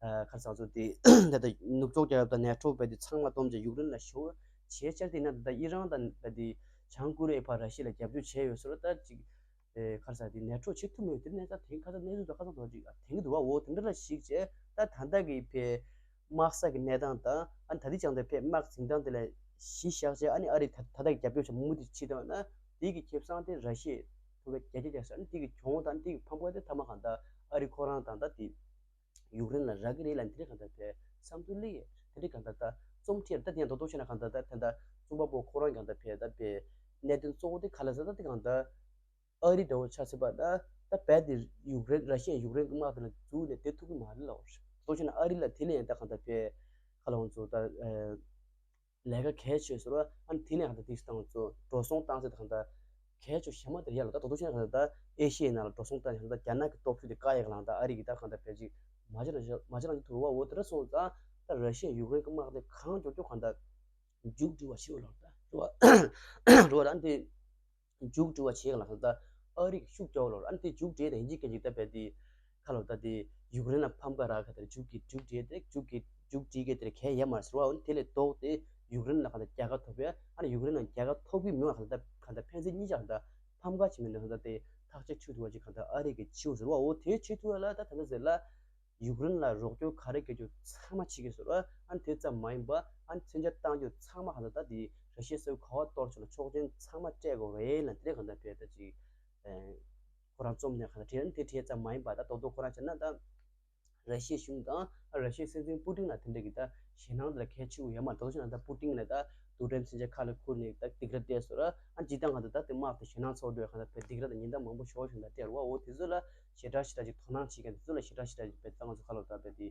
ཨ་ག་རེ་ཟེར་ཚོ་དེ་ད་ལྟ་ནུབ་ཕྱོགས་རྒྱལ་ཁབ་དང་ནེ་ཊོ་བས་དེ་ཚང་མ་བསྡོམས་བྱས་ཡུཀ་རེན་ལ་ཞེ་པོ་བྱས་བཅར་དེ་ན་ད་ཨི་རན་དང་ད་དེ་བྱང་ཀོ་རི་ཡ་ཕར་ར་ཤི་ཡ་ལ་རྒྱབ་སྐྱོར་བྱས་ཡོད་ཟེར་བ་ད་ཅིག་ཨེ་ག་རེ་ཟེར་དེ་ནེ་ཊོ་བྱེད་ཐུབ་མེད་དེ་ནས་ད་དེང་ཁ་སང་གནས་ཚུལ་དང་ཁ་སང་དོག་ཅིག་དེང་གི་འདུག་བ། འོ་དེ་འདྲ་ལ་གཞིགས་བྱས་ད་ད་ལྟ་གི་ཕའི་དམག་ས་གི་གནས་སྟངས་དང་ཨ་ནི་ད་ལྟའི་ཅང་དེ་ཕའི་དམག་འཛིང་སྟངས་དེ་ལ་གཞི་བཞག་བྱས་ཨ་ནི་ཨ་རི་ད་ད་ལྟ་གི་རྒྱབ་སྐྱོར་བྱ་མུ་མཐུད་བྱེད་ཐུབ་ན་དེ་གི་ཁེ་བཟང་དེ་ར་ཤི་ཡ་ཐོབ་པའི་བརྒྱ་ཆ་བརྒྱ་ཟེར། ཨ་ནི་དེ་གི་གྱོང་དང་དེ་གི་ཕམ་ཁ་དེ་མཐའ་མ་གང་ལྟར་ཨ་རི་ཁོ་རང་དང་ད་དེ་ཡུཀ་རེན་ལ་རག་གི་རེད་ལབ་དེ་འདྲ་གང་ལྟར་ཕའི་བསམ་ཚུལ་སླེབས་ཡོད། དེ་འདྲ་གང་ལྟར་ད་རྩོམ་བྲིས་ད་དེ་ཡང་རྡོག་རྡོག་བཤད་ན་གང་ལྟར་ད་ད་ད་རྩོམ་པ་པོ་ཁོ་རང་གང་ལྟར་ཕའི་ད་ཕའི་གནད་དོན་གཙོ་བོ་དེ་ག་ལ་ཟེར་ད་དེ་གང་ལྟར་ཨ་རི་འདྲ་བོ་ཆ་བཞག་པ་ན་ད་རྦད་དེ་ཡུཀ་རེན་ར་ཤི་ཡ་ཡུཀ་རེན་གྱི་དམག་དེ་ལ་འཛུལ་ནས་བསྡད་ཐུབ་ཀྱི་མ་རེད་ལབ་པ་རེད། གཙོ་ཆེ་ན་ཨ་རི་ལ་དེ་ལས་ཡང་ད་གང་ལྟར་ཕའི་ཁ་ལོང་ཚོ་ད་ལས་ཀ་གལ་ཆེ་ཟེར་བ་ཨ་ནི་དེ་ལས་གང་ལྟར་དེ་སྟངས་ཚོ་འགྲོ་སོང་བཏང་ཚད་ད་གང་ལྟར་གལ་ཆེ་ཞེ་མ་དེར་ཡ་ལ་ད་དོ་དོ་ཆེ་ན་གང་ལྟར་ཨེ་ཤི་ཡའི་ནང་ལ་འགྲོ་སོང་བཏང་ཡ་ལ་ད་རྒྱ་ནག་གི་སྟོབས་ཤུགས་དེ་བཀག་ཡ་གི་ལང་ད་ཨ་རི་གི་ད་གང་ལྟར་ཕལ་ཆེར་མ་བྱེད་ན་མ་བྱེད་ན་ཐུབ་བ། འོ་དེ་འདྲ་སོང་ཙང་ད་ར་ཤི་ཡ་ཡུཀ་རེན་གྱི་དམག་དེ་གང་མགྱོགས་མགྱོགས་གང་ལྟར་མཇུག་སྒྲིལ་བ་བྱེད་དགོས་ལབ་ད་རེད་བ། རེད་བ། ད་འདི་མཇུག་སྒྲིལ་བ་བྱེད་ག་ལ་ད་ཨ་རི་གི་ཤུགས་རྒྱག་ལོར་ཨ་ནི་དེ་མཇུག་སྒྲིལ་དང་ཡིན་གཅིག་མིན་གཅིག་ད་བས་དེ་ཁ་ལོ་ད་དེ་ཡུཀ་རེན་ལ་ཕམ་ཁ་རག་ག་དེར་མཇུག་གི་མཇུག་སྒྲིལ་དེ་མཇུག་གི་མཇུག་སྒྲིལ་གི་དེར་གལ་ཡོད་མ་རེད་ཟེར་བ། འོ་ནི་དེ་ལས་ལྡོག་སྟེ་ཡུཀ་རེན་ལ་ག་ད་རྒྱལ་ཁ་ཐོབ་ཡ་ཨ་ནི་ཡུཀ་རེན་ལ་རྒྱལ་ཁ་ཐོབ་གི་མི་བ་ག་ད་ག་ད་ཕན་ཚུན་གཉིས་ཆ་ག་ད་ཕམ་ཁ་བྱེད་མི་འདུག་ག་ད་དེ་ཐག་གཅོད་བྱེད་ཐུབ་པ་ཅིག་ག་ད་ཨ་རི་གི་བྱེད་འོ་ཟེར་བ། འོ་དེ་བྱེད་ཐུབ་ཡ་ལ་ད་ད་ད་ཟེར་ལ། ཡུཀ་རེན་ལ་རོགས་སྐྱོར་ག་རེ་བྱེད་རྒྱུ་ཚང་མ་བྱེད་ཀྱི་ཟེར་བ། ཨ་ནི་དེ་ཙམ་མ་ཡིན་པ་ཨ་ནི་མཚོན་ཆ་བཏང་རྒྱུ་ཚང་མ་གང་ལྟར་ད་དེ་ར་ཤི་ཡའི་ས་ཁུལ་ག་པར་གཏོར་བྱུང་ན་ཆོག་མཆན་ཚང་མ་སྤྲད་དགོས་རེད་ལབ་དེ་རེད། གང་ལྟར་བས་ད་ཅིག་ཨེ་ཁོ་རང་རྩོམ་ནས་གང་ལྟར་བྲིས། ཨ་ནི་དེ་བྲིས་ཙམ་མ་ཡིན་པ་ད་རྡོག་རྡོག་ཁོ་རང་བྱས་ན་ད་ར་ཤི་ཡའི་གཞུང་དང་ཨ་ར་ཤི་ཡའི་སྲིད་འཛིན་པུ་ཏིན་ལ་དེ་འདྲ་གི་ད་ཞེད་སྣང་དེ་ལ་གལ་ཆེ་བོ་ཡོད་མ་རེད། རྡོག་རྡོག་བྱས་ན་ད་པུ་ཏིན་ལ་ད་རྡུལ་ཕྲན་མཚོན་ཆ་ཁ་ལ་ཁུར་ནས་ད་སྡིགས་ར་བསྡད་ཟེར་བ། ཨ་ནི་སྤྱིར་བཏང་གང་ལྟར་ད་དེ་དམག་དེ་ཞེད་སྣང་ཚ་བོ་འགྲོ་ཡ་གང་ལྟར་བས་སྡིགས་ར་དང་ཉེན་བརྡ་མང་པོ་ཞེ་པོ་ཞིག་ད་སྤྲད་རེད་བ། འོ་དེ་ཚོ་ལ་ཞེ་དྲག་ཞེ་དྲག་ཅིག་དོ་སྣང་བྱེད་མཁན་དེ་ཚོ་ལ་ཞེ་དྲག་ཞེ་དྲག་ཅིག་བས་ད་ང་ཚོ་ཁ་ལོ་ད་བས་དེ་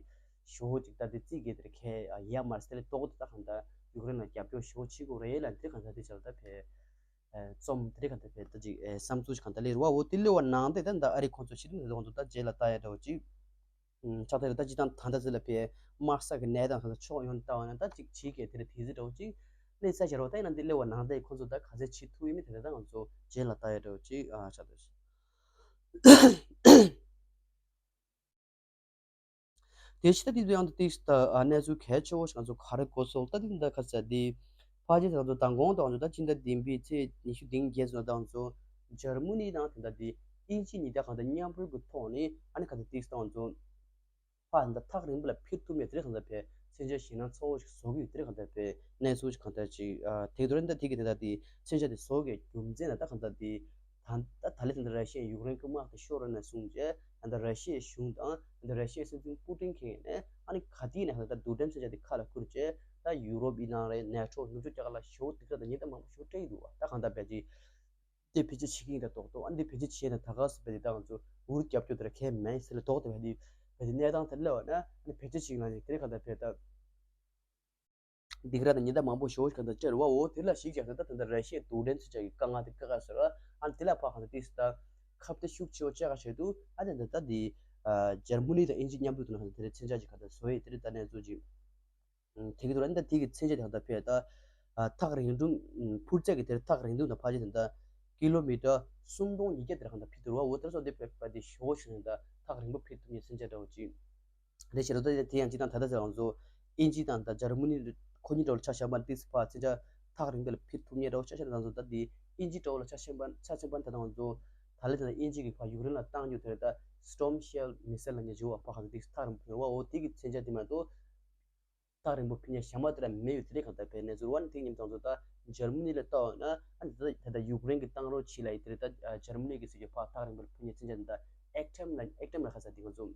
ཞེ་པོ་ཅིག་ད་དེ་རྩིས་གི་དེར་ཁས་ཡ་མ་རེད་ཟེར་ལེ་ཏོག་ཏོ་ད་གང་ལྟར་ཡུཀ་རེན་ལ་རྒྱབ་སྐྱོར་ཞེ་པོ་བྱེད་དགོས་རེད་ལབ་དེ་གང་ལྟར་དེ་ཆ་ལ་ད་བས་རྩོམ་དེ་གང་ལྟར་བས་ད་ཅིག་བསམ་ཚུལ་ཞིག་གང་ལྟར་སླེབས་རེད་བ། འོ་དེ་སླེབས་པ་ནང་དེ་ད་ད་ཨ་རི་ཁོང་ཚོ་ཕྱི་ལོགས་ནས་ཁོང་ཚོ་ད་རྗེས་ལ་ལྟ་ཡ་འདྲ་བོ་ཅིག་ཕྱག་ཐེ་རེ་ད་ཅི་དང་ད་ལྟ་ཟེར་ལ་ཕའི་དམག་ས་གི་གནས་སྟངས་ད་ཕྱོགས་ཡོངས་ལྟ་བ་ན་ད་ཅིག་ཕྱི་གའི་དེ་རེ་དེ་ཟེར་འདྲ་བོ་ཅིག་གནས་ས་ཞེ་རོ་ད་ཡིན་ན་འདི་སླེབས་པ་ནང་ད་ཁོ་ཚོ་ད་ག་ཚད་བྱེད་ཐུབ་ཡིན་མིན་དེ་ད་ང་ཚོ་རྗེས་ལ་ལྟ་ཡ་འདྲ་བོ་ཅིག་ཨ་ཆགས་འདུག་དེ་ཕྱི་ད་དེ་ཚོ་ཡང་ད་ཏིག་ད་གནས་ཚུལ་གལ་ཆེ་བོ་ཞིག་ང་ཚོ་ག་རེ་གོ་སོང་ད་དེ་ད་ག་ཚད་དེ་ཕལ་ཆེར་ད་ང་ཚོ་མདང་དགོང་དང་ང་ཚོ་ད་ཕྱི་ཟླ་བདུན་པའི་ཚེས་ཉི་ཤུ་བདུན་བརྒྱད་ཚོ་ད་ང་ཚོ་འཇར་མ་ནི་དང་དེ་ད་དེ་དབྱིན་ཇི་གཉིས་ད་གང་ད་མཉམ་རུབ་ཀྱི་ཐོག་ནས་ཨ་ནི་ག་ད་ཏིག་ད་ང་ཚོ་ཕར་ད་ཐག་རིང་པོ་ལ་འཕུར་ཐུབ་མེད་དེ་རེད། གང་ལྟར་བས་མཚོན་ཆ་ཞེད་སྣང་ཚ་བོ་ཞིག་བཟོ་གི་ཡོད་དེ་རེད། གང་ལྟར་བས་གནས་ཚུལ་ཞིག་གང་ལྟར་ཅིག་ཨ་དེ་དོ་རེད། ད་དེ་གི་དེ་ལྟར་དེ་མཚོན་ཆ་དེ་བཟོ་གི་རྒྱུ་མཚན་ལ་ད་གང་ལྟར་དེ་ད་ད་ད་ལས་ད་ལྟ་ར་ཤི་ཡས་ཡུཀ་རེན་གྱི་དམག་དེ་ཤོར་ར་ནས་བཟུང་བྱས་ད་ལྟ་ར་ཤི་ཡའི་གཞུང་དང་ད་ལྟ་ར་ཤི་ཡའི་སྲིད་འཛིན་པུ་ཏིན་ཁེ་ནས་ཨ་ནི་ག་དུས་ནས་གང་ལྟར་རྡུལ་ཕྲན་མཚོན་ཆ་དེ་ཁ་ལ་ཁུར་བྱས་ད་ཡུ་རོབ་ཡིན་ནའང་རེད། ནེ་ཊོ་ནུབ་ཕྱོགས་རྒྱ་གར་ལ་ཞེ་པོ་སྡིགས་ར་དང་ཉེན་བརྡ་མང་པོ་ཞེ་པོ་སྤྲད་ཀྱི་འདུག་བ། ད་གང་ལྟར་བས་ཅིག་དེ་བེད་སྤྱོད་བྱེད་ཀྱི་ཡིན་ད་རྡོག་རྡོག་ཨ་འདི་བེད་སྤྱོད་བྱས་ན་ད་ག་སེ་བས་དེ་ད་ང་ཚོ་འུར་རྒྱབ་སྐྱོར་དེ་ར་ཁས་མེད་ཟེར་ལ་རྡོག་དེ་བས་དེ་བས་དེ་གནས་སྟངས་དེ་སླེབས་པ་ན་ཨ་ནི་བེད་སྤྱོད་བྱེད་ཀྱི་ལ་ནི་དེ་ར་ག་ད་བས་ད་སྡིགས་ར་དང་ཉེན་བརྡ་མང་པོ་ཞེ་པོ་ཞིག་ག་ད་སྤྲད་རེད་བ། འོ་དེ་ལ་གཞིགས་ཀྱང་ད་ད་ད་ར་ཤི་ཡའི་རྡུལ་ཕྲན་མཚོན་ཆ་གི་དཀའ་ངལ་དེ་དཀའ་ཁག་ཟེར་བ་ཨ་ནི་དེ་ལ་ཕར་ག་ད་ཏིས་ད་ཁ་གཏད་ཤུགས་ཆེ་བོ་བཅག་ག་བྱས་འདུག་ཨ་ནི་ད་ད་དེ་འཇར་མ་ནི་དང་དབྱིན་ཇི་མཉམ་དུ་དུ་ན་ག་ད་དེ་ར་མཚོན་ཆ་ཅིག་ག་ད་བཟོ་ཡས་དེ་ར་ད་གནས་ཚུལ་ཅིག་དེ་གི་དུས་ལ་འདི་དེ་གི་མཚོན་ཆ་དེ་གང་ལྟར་ཕེ་ད་ཐག་རིང་ཐུང་འཕུར་ཚད་ཀྱི་དེར་ཐག་རིང་ཐུང་དང་ཕལ་ཆེར་དེ་འདྲ་ཀི་ལོ་མི་ཊར་སུམ་སྟོང་ཉིས་བརྒྱ་དེར་གང་ལྟར་ཕེ་དུ་རུ་བ། འོ་དེར་སོགས་དེ་ཕེ་ཕ་དེ་ཞོ་ཞུ་ནས་ད་ཐག་རིང་པོ་ཕེ་ཐུབ་ཉེ་མཚོན་ཆ་འདྲ་བོ་ཅིག་རེད་ཤེས་རོ། ད་དེ་ཡང་ཅི་དང་ད་ལྟ་ཟེར་ང་ཚོ་དབྱིན་ཇི་དང་ད་འཇར་མ་ནི་ཁོ་གཉིས་འདྲ་བོ་ལ་ཆ་བཞག་པ་ཏིས་ཕ་མཚོན་ཆ་ཐག་རིང་པོ་ལ་ཕེ་ཐུབ་ཉེ་འདྲ་བོ་ཆ་བཞག་ན་ང་ཚོ་ད་དེ་དབྱིན་ཇི་འདྲ་བོ་ལ་ཆ་བཞག་པ་ཆ་བཞག་པ་ད་ང་ཚོ་ད་ལྟ་ད་དབྱིན་ཇི་གི་ཕ་ཡུཀ་རེན་ལ་བཏང་རྒྱུ་དེར་ད་སི་ཊོམ་ཤེལ་མི་སེལ་ལ་ཉེ་ཆུ་བ་ཕ་ག་ཚོ་ཏིས་ཐག་རིང་པོ་ཕེ་རུ་བ། འོ་དེ་གི་མཚོན་ཆ་དེ་མ་གཏོགས། ཐག་རིང་པོ་ཕུ་ཉེ་ཞག་མ་དེ་ལ་མེད་ཡོད་དེ་རེད། གང་ལྟར་བས་ནས་ཟུར་བ་ནི་ཐེངས་ཉིན་ཙང་ཚོ་ད་འཇར་མ་ནི་ལ་ལྟ་བ་ན་ཨ་ནི་ད་ད་ད་ཡུཀ་རེན་གྱི་བཏང་རོགས་བྱེད་ལ་ཡི་དེ་རེད། ད་འཇར་མ་ནི་གི་སྲིད་ཇུས་ཕ་ཐག་རིང་པོ་ཕུ་ཉེ་ཚན་ཆ་ད་ཨེག་ཊེམ་ལ་ཨེག་ཊེམ་ལ་ཁ་ས་དེ་ང་ཚོ་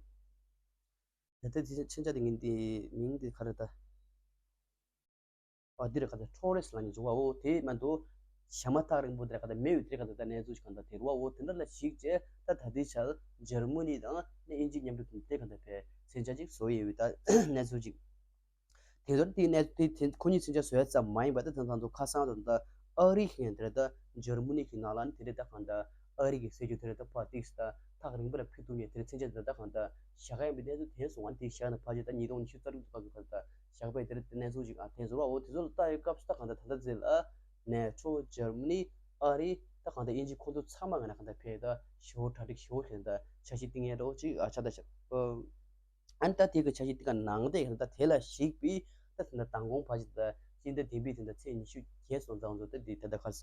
ད་ལྟ་དེ་མཚོན་ཆ་དེ་ངན་དེ་མིང་དེ་ག་རེ་ད། ཨ་འདི་རེད་ག་ད་ཊོ་རེས་ལབ་ནས་འཇུག་བ་འོ་དེ་མ་གཏོགས་ཞྭ་མོ་ཐག་རིང་པོ་དེ་རེད་ག་ད་མེ་ཡོད་དེ་རེད་ག་ད་ད་གནས་ཚུལ་ཞིག་ག་ད་དེ་རེད་བ་འོ་དེ་འདྲ་ལ་གཞིགས་བྱས་ད་ད་ལྟའི་ཆར་འཇར་མ་ནི་དང་ནི་དབྱིན་ཇི་མཉམ་འབྲེལ་དེ་ག་ད་ཕའི་མཚོན་ཆ་ཅིག་བཟོ་ཡས་ཡོད་ད་གནས་ཚུལ་ཅིག་དེ་ཚོར་དེའི་གནས་དེ་དེ་ཁོ་གཉིས་མཚོན་ཆ་བཟོ་ཡ་ཙམ་མ་ཡིན་པ་ད་དེ་ཚོ་ཁ་སང་དུ་ད་ཨ་རི་ཞིག་ཡང་དེ་རེད་ད་འཇར་མ་ནི་གི་ནང་ལ་ནི་དེ་རེད་ད་གང་ད་ཨ་རི་གི་སྲིད་ཇུས་དེ་རེད་ད་ཕར་ཏིག་ད་ཐག་རིང་པོ་ལ་ཕུད་ཐུབ་ནས་དེ་རེད་མཚོན་ཆ་དེ་ད་གང་ད་བཞག་ག་ཡིན་པའི་གནས་ཚུལ་དེ་སོང་ཨ་ནི་དེ་བཞག་ན་ཕལ་ཆེར་ད་ཉིས་སྟོང་ཉི་ཤུ་རྩ་དྲུག་ཏུ་བབས་ཀྱི་ག་ད་བཞག་པའི་དེ་རེད་དེ་གནས་ཚུལ་ཅིག་ཨ་དེ་ཚོ་ར་འོ་དེ་ཚོ་ལ་ལྟ་ཡི་སྐབས་སུ་ད་གང་ད་ད་ལྟ་ཚེ་ལ་ནེ་ཊོ་འཇར་མ་ནི་ཨ་རི་ད་གང་ད་དབྱིན་ཇི་ཁོ་ཚོ་ཚང་མ་ག་ན་གང་ད་ཕེ་ད་ཞི་བོ་གྲ་སྒྲིག་ཞི་བོ་ཞིག་ད་འཆར་གཞི་བཏིང་ཡས་འདྲ་བོ་ཅིག་ཨ་ཆགས་ད་ཤག་ཨ་ནི་ད་དེ་གི་འཆར་གཞི་དེ་ག་ནང་དེ་ད་དེ་ལ་གཞིགས་པའི་ད་དེ་འདྲ་མདང་དགོང་ཕལ་ཆེར་ད་སྤྱི་ཟླ་བདུན་པའི་དེ་འདྲ་ཚེས་ཉི་ཤུ་བརྒྱད་སོང་ཙང་ཚོ་ད་དེ་ད་ལྟ་ཁ་ས་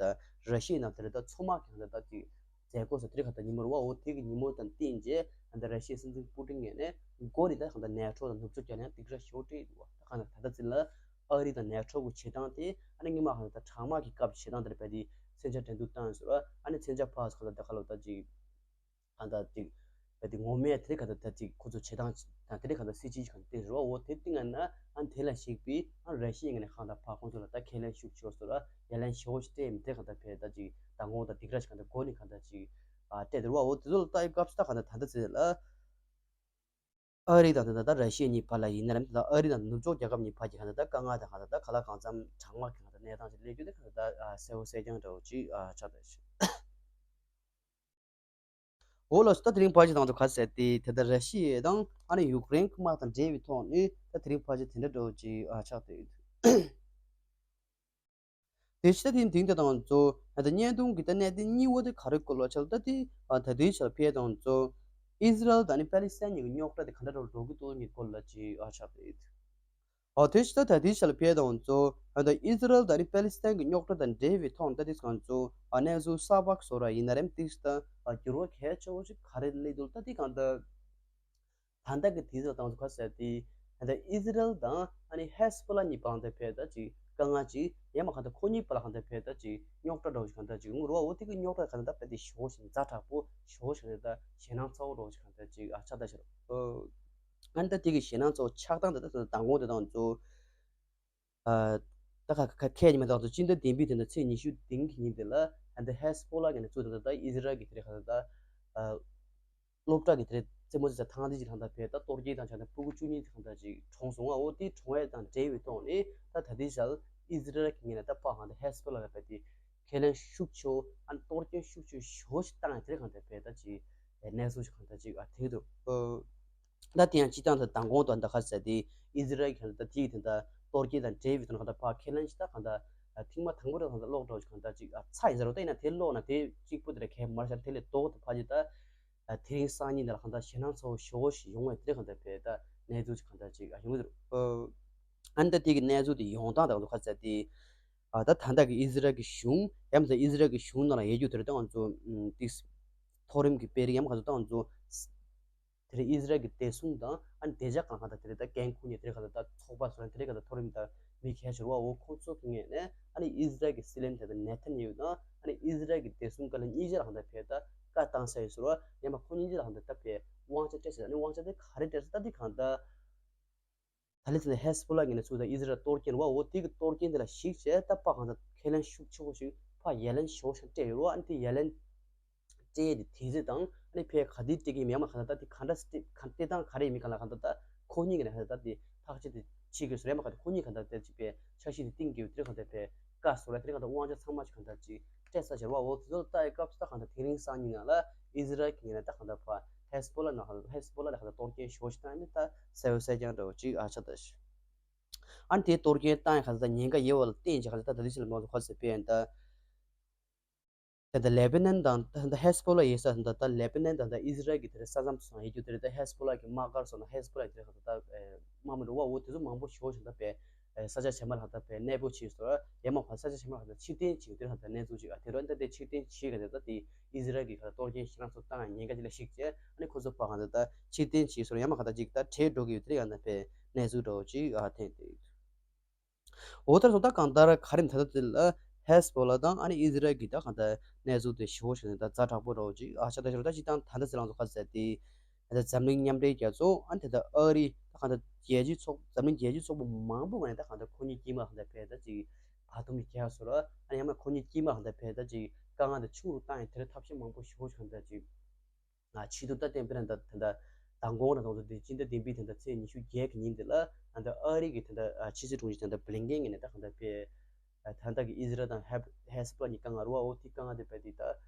ར་ཤི་ཡའི་ནང་དེ་རེད་ད་མཚོ་དམག་གི་ད་ད་ཅིག་མཛད་སྒོ་སོགས་དེ་རིང་ག་ད་ཉིན་མོ་རེད་བ་འོ་དེ་གི་ཉིན་མོ་དང་བསྟུན་རྗེས་ད་ལྟ་ར་ཤི་ཡའི་སྲིད་འཛིན་པུ་ཏིན་ངོས་ནས་འགོ་ནས་ད་ག་ད་ནེ་ཊོ་དང་ནུབ་ཕྱོགས་རྒྱལ་ཡོངས་སྡིགས་ར་ཞོ་སྤྲད་འདུག་བ། ད་ག་ད་ད་ལྟ་ཚེ་ལ་ཨ་རི་དང་ནེ་ཊོ་གི་བྱེད་སྟངས་དེ་ཨ་ནི་སྔོན་མ་ག་ད་གྲང་དམག་གི་སྐབས་བྱེད་སྟངས་དེར་རྦད་དེ་མཚོན་ཆ་འགྲན་བསྡུར་བཏང་ཡོད་ཟེར་བ། ཨ་ནི་མཚོན་ཆ་ཕར་ག་ད་ད་ག་ལ་ད་ཅིག་གང་ལྟར་ཅིག་གལ་ཏེ་ངོ་མས་དེ་ག་ད་ད་ཅིག་ཁོ་ཚོ་བྱེད་སྟངས་དང་དེ་ག་ད་སྲིད་ཇུས་གང་དེ་རེད་བ། འོ་དེ་སྟེང་ན་ཨ་དེ་ལ་གཞིགས་པའི་ཨ་ར་ཤི་ཡའི་ངོས་ནས་གང་ལྟར་ཕར་ཁོང་ཚོ་ལ་ད་ཁས་ལེན་ཤུགས་ཆེ་བཟོ་ལ་ཡ་ལན་ཞེ་པོ་ཞིག་སྤྲད་མི་དེ་ག་ད་ཕེ་ད་ཅིག་ད་ངོ་ད་སྡིགས་ར་ཞིག་ག་ད་འགོ་ནས་ག་ད་ཅིག་ཨ་སྤྲད་དེ་རེད་བ། འོ་དེ་ཚོ་ལ་ལྟ་ཡི་སྐབས་སུ་ད་ག་ད་ད་ད་ཚེ་ལ་ཨ་རི་དང་ད་ད་ད་ར་ཤི་ཡ་གཉིས་བར་ལ་ཡིན་ན་རམ་ད་ཨ་རི་དང་ནུབ་ཕྱོགས་རྒྱལ་ཁབ་གཉིས་བར་གྱི་ག་ད་ད་དཀའ་ངལ་དང་ག་ད་ད་ག་ལ་གང་འཚམ་གྲང་དམག་གི་ག་ད་གནས་སྟངས་ཅིག་སླེབས་རྒྱུ་དེ་ག་ད་ད་གསལ་པོ་གསལ་རྐྱང་འདྲ་བོ་ཅིག་ཨ་ཆགས་ད་ཤག་འོ་ལགས་སོ། ད་དེ་རིང་ཕལ་ཆེར་དང་དུ་ག་ཟེར་ཏེ་དེ་ལྟར་ར་ཤི་ཡ་དང་ཨ་ནི་ཡུཀ་རེན་དམག་དང་འབྲེལ་བའི་ཐོག་ནས་ད་དེ་རིང་ཕལ་ཆེར་དེ་འདྲ་འདྲ་བོ་ཅིག་ཨ་ཆགས་ཏེ་ཡོད། དེ་ཕྱི་ད་དེ་དེང་དེ་དང་ཚོ་ད་བརྙན་ཐུང་གི་ད་གནད་དོན་གཉིས་པ་དེ་ག་རེ་སྐོར་ལ་ཆགས་ད་དེ་ད་དུས་ཆར་ཕེ་དང་ཚོ་ཨི་ཟི་རལ་དང་ཨ་ནི་པ་ལི་སི་ཐན་གཉིས་ཀྱི་རྙོག་དྲ་དེ་ག་འདྲ་འདྲ་བོ་འགྲོ་གི་འདུག་གཉིས་སྐོར་ལ་ཅིག་ཨ་ཆགས་ཏེ་ཡོད། ཨོ་དེ་ཕྱི་ད་ད་དེ་ཕྱི་ལ་ཕེ་དང་ཚོ་ཨ་ད་ཨི་ཟི་རལ་དང་ནི་པ་ལི་སི་ཐན་གྱི་རྙོག་དྲ་དང་འབྲེལ་བའི་ཐོག་ད་དེ་སང་ཚོ་ཨ་གནས་ཚུལ་གསར་པ་བཟོ་ར་ཡིན་ན་རེམ་ཏིག་ད་ཨ་འགྱུར་བ་གལ་ཆེ་བོ་ཞིག་ག་རེ་སླེབས་འདུག་ད་དེ་གང་ད་ད་ལྟ་གི་དེ་ཚོ་དང་ཚོ་ག་ཟེར་ཏེ་ད་ཨི་ཟི་རལ་དང་ཨ་ནི་ཧེ་སི་པོ་ལ་གཉིས་བར་དུ་ཕེ་ད་ཅིག་དཀའ་ངལ་ཅིག་ཡང་མ་གང་ད་ཁོ་གཉིས་བར་ལ་གང་ད་ཕེ་ད་ཅིག་རྙོག་དྲ་འདྲ་བོ་ཞིག་གང་ད་ཅིག་ངུ་རུ་བ་འོ་དེ་གི་རྙོག་དྲ་གང་ད་ཕེ་དེ་ཞོ་ཞིག་ཛ་དྲག་པོ་ཞོ་ཞིག་ད་ཞེད་སྣང་ཚ་བོ་འདྲ་བོ་ཞིག་གང་ད་ཅིག་ཨ་ཆགས་ད་ཤར་ཨོ། ཨ་ནི་ད་དེ་གི་ཞེད་སྣང་ཚོ་ཆགས་སྟངས་དེ་ད་ད་མདང་དགོང་དེ་དང་ཚོ། ཨ་ད་ཁ་ཁ་ཁས་ཉི་མ་དང་ཚོ་སྤྱི་ཟླ་བདུན་པའི་དེ་ནས་ཚེས་ཉི་ཤུ་བདུན་གི་ཉིན་དེ་ལ་ཨ་ད་ཧེ་སི་པོ་ལ་གི་ནས་ཚུར་ད་ད་ཨི་ཟི་རལ་གི་དེ་རེད་ཁ་ད་ད་ཨ་སློབ་གྲྭ་གི་དེ་རེད་རྩེད་མོ་རྩེ་ས་ཐང་དེ་ཅིག་ཐང་ད་ཕེ་ད་གཏོར་སྐྱོན་དང་ཆ་ད་ཕྲུ་གུ་བཅུ་གཉིས་ཐང་ད་ཅིག་གྲོངས་སོང་ང་འོ་དེ་གྲོངས་ཡས་དང་འབྲེལ་བའི་ཐོག་ནས་ད་ད་དེ་ཞལ་ཨི་ཟི་རལ་གི་ངོས་ནས་ད་ཕ་ཁང་ད་ཧེ་སི་པོ་ལ་ལ་ཕེ་དེ་ཁས་ལེན་ཤུགས་ཆེ་ཨ་ནི་གཏོར་སྐྱོན་ཤུགས་ཆེ་ཞོ་ཞིག་བཏང་ཡས་དེ་རེད་ཁང་ད་ཕེ་ད་ཅིག་གནས་ཚུལ་ཞིག་གང་ད་ཅིག་ཨ་དེ་འདུག་ད་དེ་ཡང་སྤྱི་བཏང་དུ་མདང་དགོང་དུ་ད་ག་ཟེར་ཏེ་ཨི་ཟི་རལ་གྱི་ད་དེའི་དེ་ད་གཏོར་སྐྱོན་དང་འབྲེལ་བའི་དོན་ག་ད་ཕར་ཁས་ལེན་ཞིག་ད་གང་ད་ཐེངས་མ་དང་པོ་རེད་གང་ད་ཀློག་འགྲོ་ཞིག་གང་ད་ཅིག་ཨ་ཚ་ཡིན་ཟེར་རོ། ད་ཡིན་ན་དེ་ཀློག་ན་དེ་གཅིག་པུ་དེ་རེད་གས་མར་ཤར་དེ་ལས་ལྡོག་ཏུ་ཕ་ཅིག་ད་དེ་རིང་སང་ཉིན་ད་ལ་གང་ད་ཞེད་སྣང་ཚ་བོ་ཞོ་བོ་ཞིག་ཡོང་བས་དེ་རེད་གང་ད་ཕེ་ད་གནས་ཚུལ་ཞིག་གང་ད་ཅིག་ཨ་ཡོང་གི་འདུག་ཨ་ནི་ད་དེ་གི་གནས་ཚུལ་དེ་ཡོང་སྟངས་ད་གང་ད་ག་ཟེར་ཏེ་ཨ་ད་ད་ལྟ་གི་ཨི་ཟི་རལ་གྱི་གཞུང་ཡང་མིན་ཨི་ཟི་རལ་གྱི་གཞུང་ནང་ལ་ཡོད་རྒྱུ་དེ་རེད་ད་ང་ཚོ་ཏིག་མཐོ་རིམ་གྱི་དཔོན་རིགས་ཡང་མིན་ག་ཚོད་ད་ང་ཚོ། དེ་རིང་ཨི་ཟི་རལ་གྱི་བདེ་སྲུང་དང་ཨ་ནི་བདེ་འཇགས་ཁང་ཁང་དང་དེ་རིང་ད་འགན་འཁུར་མཁན་དེ་རིང་ཁང་དང་ད་ཚོགས་པ་སོགས་དེ་རིང་ཁང་དང་མཐོ་རིམ་དང་མི་ཁྱད་ཆོར་བ་འོ་ཁོང་ཚོ་གི་ངོས་ནས་ཨ་ནི་ཨི་ཟི་རལ་གྱི་སྲིད་བློན་དེ་དང་ནེ་ཐན་ཡ་ཧུ་དང་ཨ་ནི་ཨི་ཟི་རལ་གྱི་བདེ་སྲུང་བཀའ་བློན་གཉིས་ཆར་ཁང་དང་ཕེ་ད་བཀའ་བཏང་ས་ཡོད་ཟེར་བ་ཡང་མ་ཁོང་གཉིས་ཆར་ཁང་དང་ད་ཕེ་དབང་ཆ་སྤྲད་ཟེར། ཨ་ནི་དབང་ཆ་དེ་ག་རེ་སྤྲད་ཟེར་ད་དེ་གང་ད། ད་ལི་ཚེ་ཧེ་སི་པོ་ལ་ངོས་ནས་ཚུར་ད་ཨི་ཟི་རལ་གཏོར་སྐྱོན་རེད་བ། འོ་དེ་གི་གཏོར་སྐྱོན་དེ་ལ་གཞིགས་བྱས་ད་ཕ་གང་ད་ཁས་ལེན་ཤུགས་ཆེ་བོ་ཞིག་ཕ་ཡ་ལན་ཞོ་ཞིག་སྤྲད་ཡོད་རེད་བ། ཨ་ནི་དེ་ཡ་ལན་སྤྲད་ཡས་དེ་དེ་ཚེ་དང་ཨ་ནི་ཕའི་ག་དེ་སྤྲད་ཀྱི་མེད་མ་གང་ད་ད་དེ་ག་འདྲ་སྤྲད་ག་སྤྲད་སྟངས་ག་རེ་ཡིན་མིན་གང་ལ་གང་ད་ད་ཁོ་གཉིས་ཀྱི་ནས་གང་ད་ད་དེ་ཐག་གཅོད་དེ་བྱེད་དགོས་སོ་རེད་མ་གང་ད་ཁོ་གཉིས་གང་ད་ད་ཅིག་པའི་འཆར་གཞི་དེ་བཏིང་དགོས་དེ་གང་ད་ཕའི་བཀའ་སོ་ར་དེ་གང་ད་དབང་ཆ་ཚང་མ་ཞིག་གང་ད་ཅིག་སྤྲད་ས་ཞེར་བ། འོ་དེ་ཚོ་ལ་ལྟ་ཡི་སྐབས་སུ་ད་གང་ལྟར་དེ་རིང་སང་ཉིན་ནང་ལ་ཨི་ཟི་རལ་གྱི་ངོས་ནས་ད་གང་ལྟར་ཕ་ཧེ་སི་པོ་ལ་ནང་ཧེ་སི་པོ་ལ་ལ་གང་ལྟར་གཏོར་སྐྱོན་ཞོ་ཞིག་བཏང་ནས་ད་གསལ་པོ་གསལ་རྐྱང་འདྲ་བོ་ཅིག་ཨ་ཆགས་ད་ཤི། ཨ་ནི་དེ་གཏོར་སྐྱོན་བཏང་ཡི་གང་ལྟར་ཉེན་ཁ་ཡོད་པ་ལ་བརྟེན་ཅིག་གང་ལྟར་ད་དེ་ཕྱི་ལ་མ་ཚོ་ཁ་ཟེར་པས་ད། ད་ལེ་པི་ནན་དང་ད་ཧེ་སི་པོ་ལ་ཡིན་ས་ད་ད་ལེ་པི་ནན་དང་ད་ཨི་ཟི་རལ་གྱི་དེ་རེད་ས་མཚམས་སུ་ཡོད་རྒྱུ་དེ་རེད། ད་ཧེ་སི་པོ་ལ་གི་དམག་སྒར་སོགས་ན་ཧེ་སི་པོ་ལ་གི་དེ་རེད་ག་ད་ད་དམག་མི་རུ་བ་འོ་དེ་ཚོ་མང་པོ་ཞེ་པོ་ཞིག་ད་པའི་ས་ཆ་ཕྱེད་མ་ལ་ད་པའི་གནས་སྤོ་བྱས་སོ། ཡ་མ་ཕ་ས་ཆ་ཕྱེད་མ་ལ་ད་ཕྱིར་འཐེན་བྱས་དེ་རེད་ག་ད་གནས་ཚུལ་ཅིག་ཨ་དེ་རུ་ད་དེ་ཕྱིར་འཐེན་བྱས་ག་དེ་ད་དེ་ཨི་ཟི་རལ་གི་ག་ད་གཏོར་སྐྱོན་ཞེ་དྲག་ཚོ་བཏང་ཡ་ཉེན་ཁ་ཅིག་ལ་གཞིགས་བྱས་ཨ་ནི་ཁོ་ཚོ་ཕ་ག་ད་ད་ཕྱིར་འཐེན་བྱས་སོ། ཡ་མ་ག་ད་ཅིག་ད་བྲལ་འགྲོ་གི་ཡོད་དེ་རེད་ག་ད་པའི་གནས་ཚུལ་འདྲ་བོ་ཅིག་ཨ་ཐེན་དེ་ཡོད། འོ་ད་སོ་ད་གང་ལྟར་ག་རེ་ད་ལྟ་དེ་ལ་ཧེ་སི་པོ་ལ་དང་ཨ་ནི་ཨི་ཟི་རལ་གྱི་ད་གང་ལྟར་གནས་ཚུལ་དེ་ཞེ་པོ་ཞིག་ནས་ད་ཛ་དྲག་པོ་འདྲ་བོ་ཅིག་ཨ་ཆགས་ད་ཞེ་པོ་ད་ཅིག་དང་ད་ལྟ་ཚེ་རང་ཚོ་ག་ཟེར་ཏེ་ད་འཛམ་གླིང་མཉམ་འབྲེལ་རྒྱལ་ཚོགས་ཨ་ནི་དེ་ད་ཨ་རི་ ད་གང་ལྟར་རྒྱལ་སྤྱིའི་ཚོགས་འཛམ་གླིང་རྒྱལ་སྤྱིའི་ཚོགས་པ་མང་པོ་ངོས་ནས་ད་གང་ལྟར་ཁོ་གཉིས་དཀྱིལ་མ་གང་ལྟར་ཕེབས་ད་ཅིག་བར་འདུམ་ཅིག་རྒྱག་སོང་ར། ཨ་ནི་ཡང་མ་ཁོ་གཉིས་དཀྱིལ་མ་གང་ལྟར་ཕེབས་ད་ཅིག་དཀའ་ངལ་དེ་ཆུང་རུ་བཏང་ཡིན་དེ་འདྲ་ཐབས་ཤེས་མང་པོ་ཞིག་གང་ལྟར་ཅིག་ཨ་ཆེད་དུ་ད་བསྟན་པའི་རང་ད་ད་ད་མདང་དགོང་རང་དང་ཚོ་དེ་སྤྱི་ཟླ་བདུན་པའི་ད་ད་ཚེས་ཉི་ཤུ་བརྒྱད་ཀྱི་ཉིན་དེ་ལ་ཨ་ད་ཨ་རི་གི་ད་ད་ཕྱི་སྲིད་དྲུང་ཆེ་ད་ད་བྷི་ལིན་ཀེན་ངོས་ནས་ད་གང་ལྟར་ཕེབས། ད་ལྟ་གི་ཨི་ཟི་རལ་དང་ཧེ་ཧེ་ས་པ་ལ་གཉིས་དཀའ་ངལ་རུ་བ་འོ་དེ་དཀའ་ངལ་དེ་བས་དེ་ད་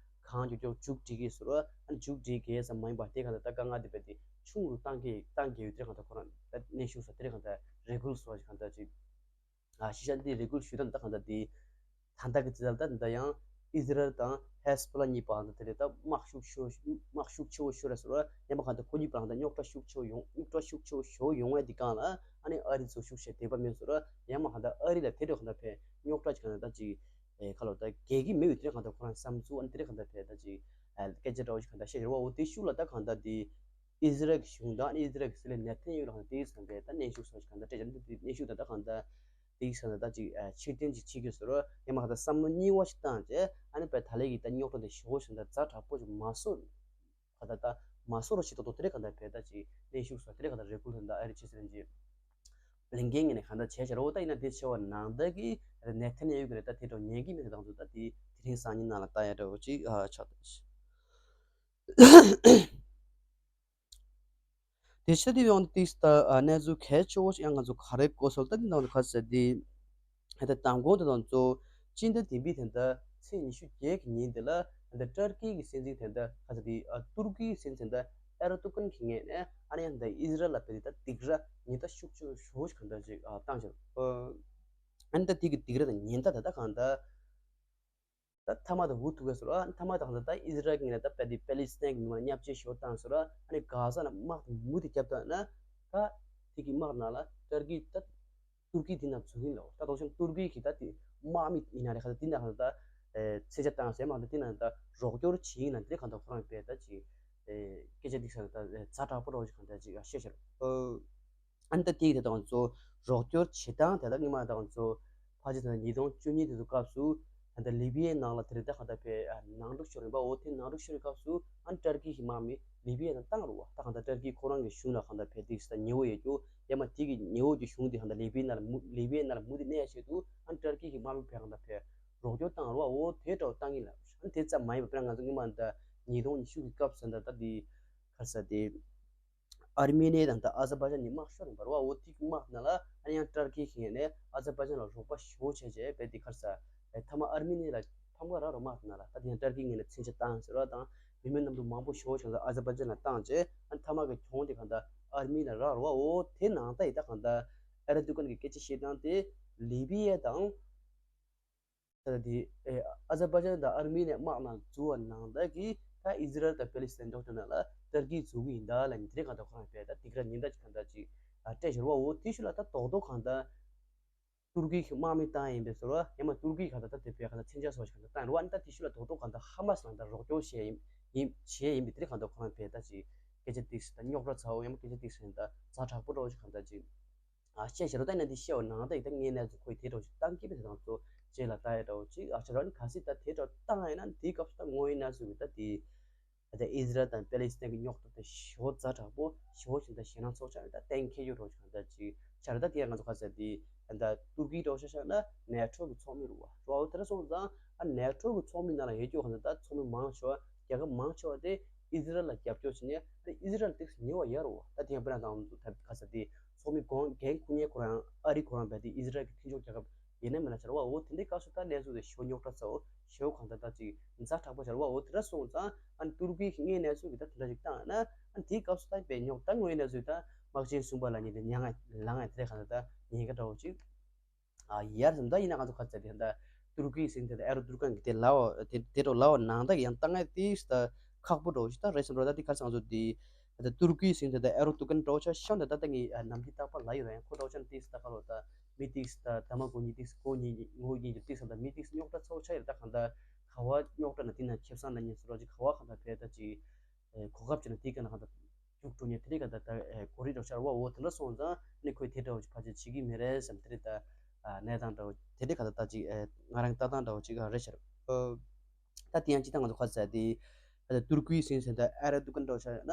གང་མགྱོགས་མགྱོགས་མཇུག་སྒྲིལ་གྱི་ཟེར་བ་ཨ་མཇུག་སྒྲིལ་གྱི་ཙམ་མ་ཡིན་པ་དེ་གང་ལྟར་ད་དཀའ་ངལ་དེ་བས་དེ་ཆུང་རུ་བཏང་གི་བཏང་གི་ཡོད་དེ་གང་ལྟར་ཁོ་རང་ད་གནས་བཞུགས་ས་དེ་རེད་གང་ལྟར་རེ་སྐུལ་སོགས་གང་ལྟར་ཅིག་ཨ་ཤེས་བྱ་འདི་རེ་སྐུལ་ཞུ་སྟངས་ད་གང་ལྟར་དེ་ད་ལྟ་གི་ཙི་ད་ད་ཡང་ཨི་ཟི་རལ་དང་ཧེ་ས་པ་ལ་གཉིས་བར་དུ་དེ་རེད་ད་དམག་ཤུགས་ཆེ་བོ་དམག་ཤུགས་ཆེ་བོ་ཤོར་རེད་ཟེར་བ་ཡང་མ་གང་ལྟར་ཁོ་གཉིས་བར་ད་རྙོག་དྲ་ཤུགས་ཆེ་བོ་ཡོང་རྙོག་དྲ་ཤུགས་ཆེ་བོ་ཞོ་ཡོང་བའི་དེ་གང་ལ་ཨ་ནི་ཨ་རི་ཚོ་ཤུགས་ཆེ་དེ་པ་མེད་ཟེར་བ་ཡང་མ་གང་ལྟར་ཨ་རི་ལ་དེ་འདྲ་གང་ལྟར་ཕན། རྙོག་དྲ་ཅིག་གང་ལྟར་ཅིག་ཨེ་ཁ་ལོ་ད་རྒྱལ་གྱི་མི་འོས་དེ་གང་ལྟར་ཁོ་རང་བསམ་ཚུལ་ཨ་ནི་དེ་གང་ལྟར་ཕེ་ད་ཅིག་ཨེ་སྐད་ཆ་འདྲ་བོ་ཞིག་གང་ལྟར་བཤད་ཡོད་རེད་བ། འོ་དེ་ཤུགས་ལ་ད་གང་ལྟར་དེ་ཨི་ཟི་རལ་གྱི་གཞུང་དང་ཨ་ནི་ཨི་ཟི་རལ་གྱི་སྲིད་བློན་ནེ་ཐན་ཡ་ཧུ་ལ་གང་ལྟར་དེ་ཡིག་ཚང་པས་ད་གནས་བཞུགས་སོགས་ཞིག་གང་ལྟར་སྤྲད་ཀྱང་དེ་གནས་བཞུགས་ད་ད་གང་ལྟར་དེ་ཡིག་ཚང་ད་ད་ཅིག་ཨེ་ཕྱིར་འཐེན་ཅིག་བྱེད་དགོས་ཟེར་རོ་ཡང་མ་གང་ལྟར་བསམ་བློ་རྙིང་བ་ཞིག་བཏང་རྗེས་ཨ་ནི་པས་ད་ལས་ཀྱི་ད་རྙོག་དྲ་དེ་ཞོ་ཞིག་ད་ཛ་དྲག་པོ་ཅིག་མ་བཟོ། ག་ད་ད་མ་སོ་རོ་ཞིག་ཏོག་ཏོག་དེ་རེད་ག་ད་བས་ད་ཅིག་གནས་བཞུགས་སོ་དེ་རེད་ག་ད་རེ་སྐུལ་དང་ད་ཨ་རི་ཕྱི་སེར་གྱི་བླིང་གེ་ངེས་ནས་ག་ད་བྱས་བྱ་རོ་ད་ཡིན་ན་དེ་ཆེ་བ་ནང་ད་གི་ནེ་ཐན་ཡ་ཧུ་གི་རེད་ད་དེ་འགྲོ་ཉན་གི་མེད་དང་ཚོ་ད་དེ་དེ་རིང་སང་ཉིན་ནང་ལ་ལྟ་ཡ་འདྲ་བོ་ཅིག་ཨ་ཆགས་ད་ཅི། དེ་ཆ་དེ་ཡོང་ཏིས་ད་གནས་ཚུལ་གལ་ཆེ་བོ་ཞིག་ཡང་ང་ཚོ་ག་རེ་གོ་སོང་ད་དེ་ནང་ལ་ག་ཟེར་དེ། ད་དང་པོ་དེ་དང་གཙོ་བོ་སྤྱི་ཟླ་བདུན་པའི་དེ་འདྲ་ཚེས་ཉི་ཤུ་བརྒྱད་ཀྱི་ཉིན་དེ་ལ་ད་ཏར་ཀི་གི་སྲིད་འཛིན་དེ་འདྲ་ག་ཚ་དེ་ཨ་ཏུར་ཀིའི་སྲིད་འཛིན་དེ་འདྲ་ཨེར་དུ་ཀན་གྱི་ངོས་ནས་ཨ་ནི་ཡང་ད་ཨི་ཟི་རལ་ལ་དཔེ་དེ་ད་སྡིགས་ར་ཉེན་བརྡ་ཤུགས་ཆེ་ཤུགས་ཆེ་གང་འདྲ་ཅིག་ཨ་བཏང་ཤག་ཨ་ནི་ད་དེ་གི་སྡིགས་ར་དང་ཉེན་བརྡ་དེ་ད་གང་ད་ད་མཐའ་མ་དང་འུ་ཐུག་གི་ཟེར་བ་མཐའ་མ་དང་ད་ད་ཨི་ཟི་རལ་གྱི་ངོས་ནས་ད་དཔེ་དེ་པེ་ལི་སི་ཐན་གྱི་མི་མང་བརྙས་བཅོས་ཤོར་བཏང་ཟེར་བ་ཨ་ནི་གྷ་ཟ་ལ་དམག་དེ་མུ་མཐུད་བརྒྱབ་བཏང་ན་ད་དེ་གི་དམག་ནང་ལ་ཏར་ཀི་ད། ཏུར་ཀི་དེ་ན་འཛུལ་གྱིན་ལོ། ད་དོག་ཆེན་ཏུར་ཀི་གི་ད་དེ་དམག་མི་ཡིན་ན་རེ་ཁ་ད་དེ་ན་ཁ་ད་ཚེ་ཆ་བཏང་ཟེར་མ་ད་དེ་ན་ད་རོགས་སྐྱོར་བྱེད་ཡིན་ན་དེ་གང་ད་ཁོ་རང་པས་ད་ཅིག་སྐད་ཆ་འདི་ས་ད་ཛ་དྲག་པོ་རོགས་ཅིག་གང་ད་ཅིག་བཤད་ཤར། ཨ་ནི་ད་དེ་གི་ད་དང་ཚོ་རོགས་སྐྱོར་བྱེད་སྟངས་དེ་ད་སྔོན་མ་ད་དང་ཚོ་ཕལ་ཆེར་ད་ཉིས་སྟོང་བཅུ་གཉིས་དེ་ཚོ་སྐབས་སུ། ད་ལྟ་ལི་བི་ཡའི་ནང་ལ་དེ་རིང་ད་གང་ལྟར་བས་ནང་འཁྲུག་ཤོར་ཡིན་པ་འོ་དེ་ནང་འཁྲུག་ཤོར་བའི་སྐབས་སུ་ཨ་ནི་ཏར་ཀི་གི་དམག་མི་ལི་བི་ཡའི་ནང་བཏང་རུ་བ་ད་གང་ལྟར་ཏར་ཀི་ཁོ་རང་གི་གཞུང་ལ་གང་ལྟར་བས་དེ་ས་ཉེ་བོ་ཡོད་རྒྱུ་ཡང་མ་དེ་གི་ཉེ་བོ་གི་གཞུང་དེ་གང་ལྟར་ལི་བི་ཡའི་ནང་ལ་མུ་ལི་བི་ཡའི་ནང་ལ་མུ་དེ་གནས་ཆེད་དུ་ཨ་ནི་ཏར་ཀི་གི་དམག་མི་བས་གང་ལྟར་བས་རོགས་སྐྱོར་བཏང་རུ་བ་འོ་དེ་འདྲ་བཏང་གི་ལ་ཨ་ནི་དེ་ཙམ་མ་ཡིན་པ་དཔེར་ན་ང་ཚོ་སྔོན་མ་ད་ཉིས་སྟོང་ཉི་ཤུ་གི་སྐབས་སུ་ད་ལྟ་དེ་ག་རེ་ཟེར་དེ། ཨར་མི་ནི་དང་ད་ཨ་ཛར་བྷ་ཇན་གཉིས་དམག་ཤོར་ཡིན་པ་རེད་བ། འོ་དེ་དམག་ནང་ལ་ཨ་ནི་ཡང་ཏར་ཀི་གི་ངོས་ནས་ཨ་ཛར་བྷ་ཇན་ལ་རོགས་པ་ཞེ་པོ་བྱས་རྗེས་རྦད་དེ་ག་རེ་ཟེར་ཨེ་མཐའ་མ་ཨར་མི་ནི་ལ་ཕམ་ཁ་རག་རོགས་དམག་ནང་ལ་ད་དེ་ཡང་ཏར་ཀི་ངོས་ནས་མཚོན་ཆ་བཏང་ཟེར་བ་དང་མི་མེད་གནམ་གྲུ་མང་པོ་ཞེ་པོ་བྱས་ལ་ཨ་ཛར་བྷ་ཇན་ལ་བཏང་རྗེས་ཨ་ནི་མཐའ་མ་གི་གྱོང་དེ་གང་ལྟར་ཨར་མི་ལ་རག་རོགས་བ། འོ་དེ་ནང་ད་ཡི་ད་གང་ལྟར་ཨེར་དུ་ཀན་གྱི་སྐད་ཆ་བཤད་སྟངས་དེ་ལི་བི་ཡ་དང་། ད་ལྟ་དེ་ཨེ་ཨ་ཛར་བྷ་ཇན་དང་ཨར་མི་ནི་དམག་ནང་འཛུལ་བ་ནང་ལྟར་གྱི་ད་ཨི་ཟི་རལ་དང་པེ་ལི་སི་ཐན་འགྲོགས་ཏེ་ནང་ལ་ཏར་ཀི་འཛུལ་གྱི་ཡིན་ད་ལ་ཉིན་དེ་རིང་གང་ལྟར་ཁོ་རང་བས་ད་སྡིགས་ར་ཉེན་བརྡ་ཅིག་གང་ལྟར་ཅིག་ཨ་སྤྲད་ཤོར་བ། འོ་དེ་ཤུལ་ལ་ད་རྡོག་རྡོག་གང་ལྟར་ཏུར་ཀི་གི་དམག་མི་བཏང་ཡིན་པའི་ཟེར་བ་ཡང་མ་ཏུར་ཀི་གང་ལྟར་ད་དེ་བས་གང་ལྟར་མཚོན་ཆ་སོགས་ཤིག་གང་ལྟར་བཏང་རུ་བ་ནི་ད་དེ་ཤུལ་ལ་རྡོག་རྡོག་གང་ལྟར་ཧ་མ་སི་ལ་ད་རོགས་སྐྱོར་བྱས་ཡིན་ཡིན་བྱས་ཡིན་པའི་དེ་རིང་གང་ལྟར་ཁོ་རང་བས་ད་ཅིག་སྐད་ཆ་ཏིག་སི་ད་རྙོག་དྲ་ཚ་བོ་ཡང་མ་སྐད་ཆ་ཏིག་སི་ད་ཛ་དྲག་པོ་འགྲོ་ཞིག་གང་ལྟར་ཅིག་ཨ་བཤད་བྱ་རོགས་ད་ཡིན་ན་འདི་བཤད་བ་ནང་ད་ཡིན་ད་ངའི་གནས་ཚུལ་ཁོས་དེ་འདྲ་ཞིག་བཏང་སྐྱིད་པའི་དེ་དང་ཚོ་རྗེས་ལ་ལྟ་ཡ་འདྲ་བོ་ཅིག་ཨ་ཆ་ར་ནི་ག་སྲིད་ད་དེ་འདྲ་བཏང་ཡིན་ན་དེའི་སྐབས་སུ་ད་དངོས་ཡོད་གནས་ཚུལ་གི་ད་དེ་ད་ཨི་ཟི་རལ་དང་པེ་ལི་སི་ཐན་གི་རྙོག་དྲ་ད་ཞེ་པོ་ཛ་དྲག་པོ་ཞེ་པོ་ཞིག་ད་ཞེད་སྣང་ཚོགས་ཆགས་ཡོད་ད་གཏན་འཁེལ་ཡོད་འདྲ་བོ་ཞིག་ད་ཅིག་ཆ་ར་ད་དེ་ཡང་ང་ཚོ་ག་ཚ་དེ་ད་ཏུར་ཀི་འདྲ་བོ་ཆ་བཞག་ན་ནེ་ཊོ་གི་ཚོགས་མི་རུ་བ་རུ་བ་དེ་འདྲ་སོང་ཙང་ཨ་ནེ་ཊོ་གི་ཚོགས་མི་ནང་ལ་ཡོད་རྒྱུ་ག་ཚ་ད་ཚོགས་མི་མང་ཆེ་བ་རྒྱལ་ཁབ་མང་ཆེ་བ་དེ་ཨི་ཟི་རལ་ལ་རྒྱབ་སྐྱོར་བྱེད་ནས་ཨི་ཟི་རལ་ཏིག་སི་ཉེ་བ་ཡར་རུ་བ་ད་དེ་ཡང་དཔེར་ན་དང་ད་ག་ས་དེ་ཚོགས་མི་གོང་འགན་འཁུར་མཁན་ཁོ་རང་ཨ་རི་ཁོ་རང་བས་དེ་ཨི་ཟི་རལ་གྱི་མཐུན་ཕྱོགས་རྒྱལ་ཁབ་ཡིན་ན་མིན་ན་ཆ་རུ་བ། འོ་དེ་འདྲའི་སྐབས་སུ་ད་གནས་ཚུལ་དེ་ཞེ་པོ་རྙོག་དྲ་ཚ་བོ་ཞེ་པོ་གང་ལྟར་ད་ཅིག་ཛ་དྲག་པོ་ཆ་རུ་བ། འོ་དེ་འདྲ་སོང་ཙང་ཨ་ནི་ཏུར་ཀི་གི་ངའི་གནས་ཚུལ་གྱི་ད་དེ་འདྲ་ཞིག་བཏང་ན་ཨ་ནི་དེའི་སྐབས་སུ་ད་དཔེ་རྙོག་ད་དངོས་ཡོད་གནས་ཚུལ་ད་དམག་ཆེན་གསུམ་པ་ལ་ཉེ་དེ་མྱ་ང་ལ་ང་དེ་འདྲ་གང་ལྟར་ད་ཉེན་ཁ་འདྲ་བོ་ཅིག་ཨ་ཡར་ཙམ་ད་ཡིན་ན་ང་ཚོ་ཁ་ཚ་དེ་ད་ཏུར་ཀིའི་སྲིད་འཛིན་དེ་ཨེར་དུ་ཀན་གྱི་དེ་ལའོ་དེ་དེ་འགྲོ་ལའོ་ནང་ད་ཡང་ད་ངས་དེ་ད་ཁག་པོ་འགྲོ་ཞིག་ད་རེད་སམ་འགྲོ་ད་དེ་ཁར་སང་ཚོ་དེ་ད་ཏུར་ཀིའི་སྲིད་འཛིན་དེ་ཨེར་དུ་ཀན་འགྲོ་ཆ་ཤོན་དེ་ད་ད་ངས་ནམ་རྒྱུན་རྟག་པར་ལ་ཡོད་རེད། ཁོ་འགྲོ་ཆ་ན་དེ་ད་ཁ་ལོ་ད་མི་དེ་ད་ད་མ་གོ་ཉི་དེ་གོ་ཉི་ཉི་གོ་ཉི་དེ་ད་མི་དེ་རྙོག་དྲ་ཚ་བོ་ཆ་ཡོད་ད་གང་ད་ག་བ་རྙོག་དྲ་ན་དེ་ན་ཁེབས་སང་ན་ཉིན་སུ་རོ་ཅིག་ག་བ་གང་ད་ཕེ་ད་ཅིག་གོ་སྐབས་ཅིག་ན་དེ་ག་ན་གང་ད། རྒྱུགས་འགྲོ་ཉེ་དེ་རིང་ག་ད་ད་གོ་རིགས་འགྲོ་ཆར་བ་འོ་དེ་འདྲ་སོང་ཙང་ནི་ཁོས་དེ་འདྲ་བ་ཅིག་ཕལ་ཆེར་བྱེད་ཀྱི་མེད་རེད་བསམ། དེ་རིང་ད་གནས་སྟངས་འདྲ་བ་དེ་རིང་ག་ད་ད་ཅིག་ང་རང་ལྟ་སྟངས་འདྲ་བ་ཅིག་རེད་ཤར། ད་དེ་ཡང་ཅི་ད་ང་ཚོ་ཁ་ཚ་དེ་ད་ཏུར་ཀིའི་སྲིད་འཛིན་ད་ཨེར་དུ་ཀན་འགྲོ་ཆར་ན་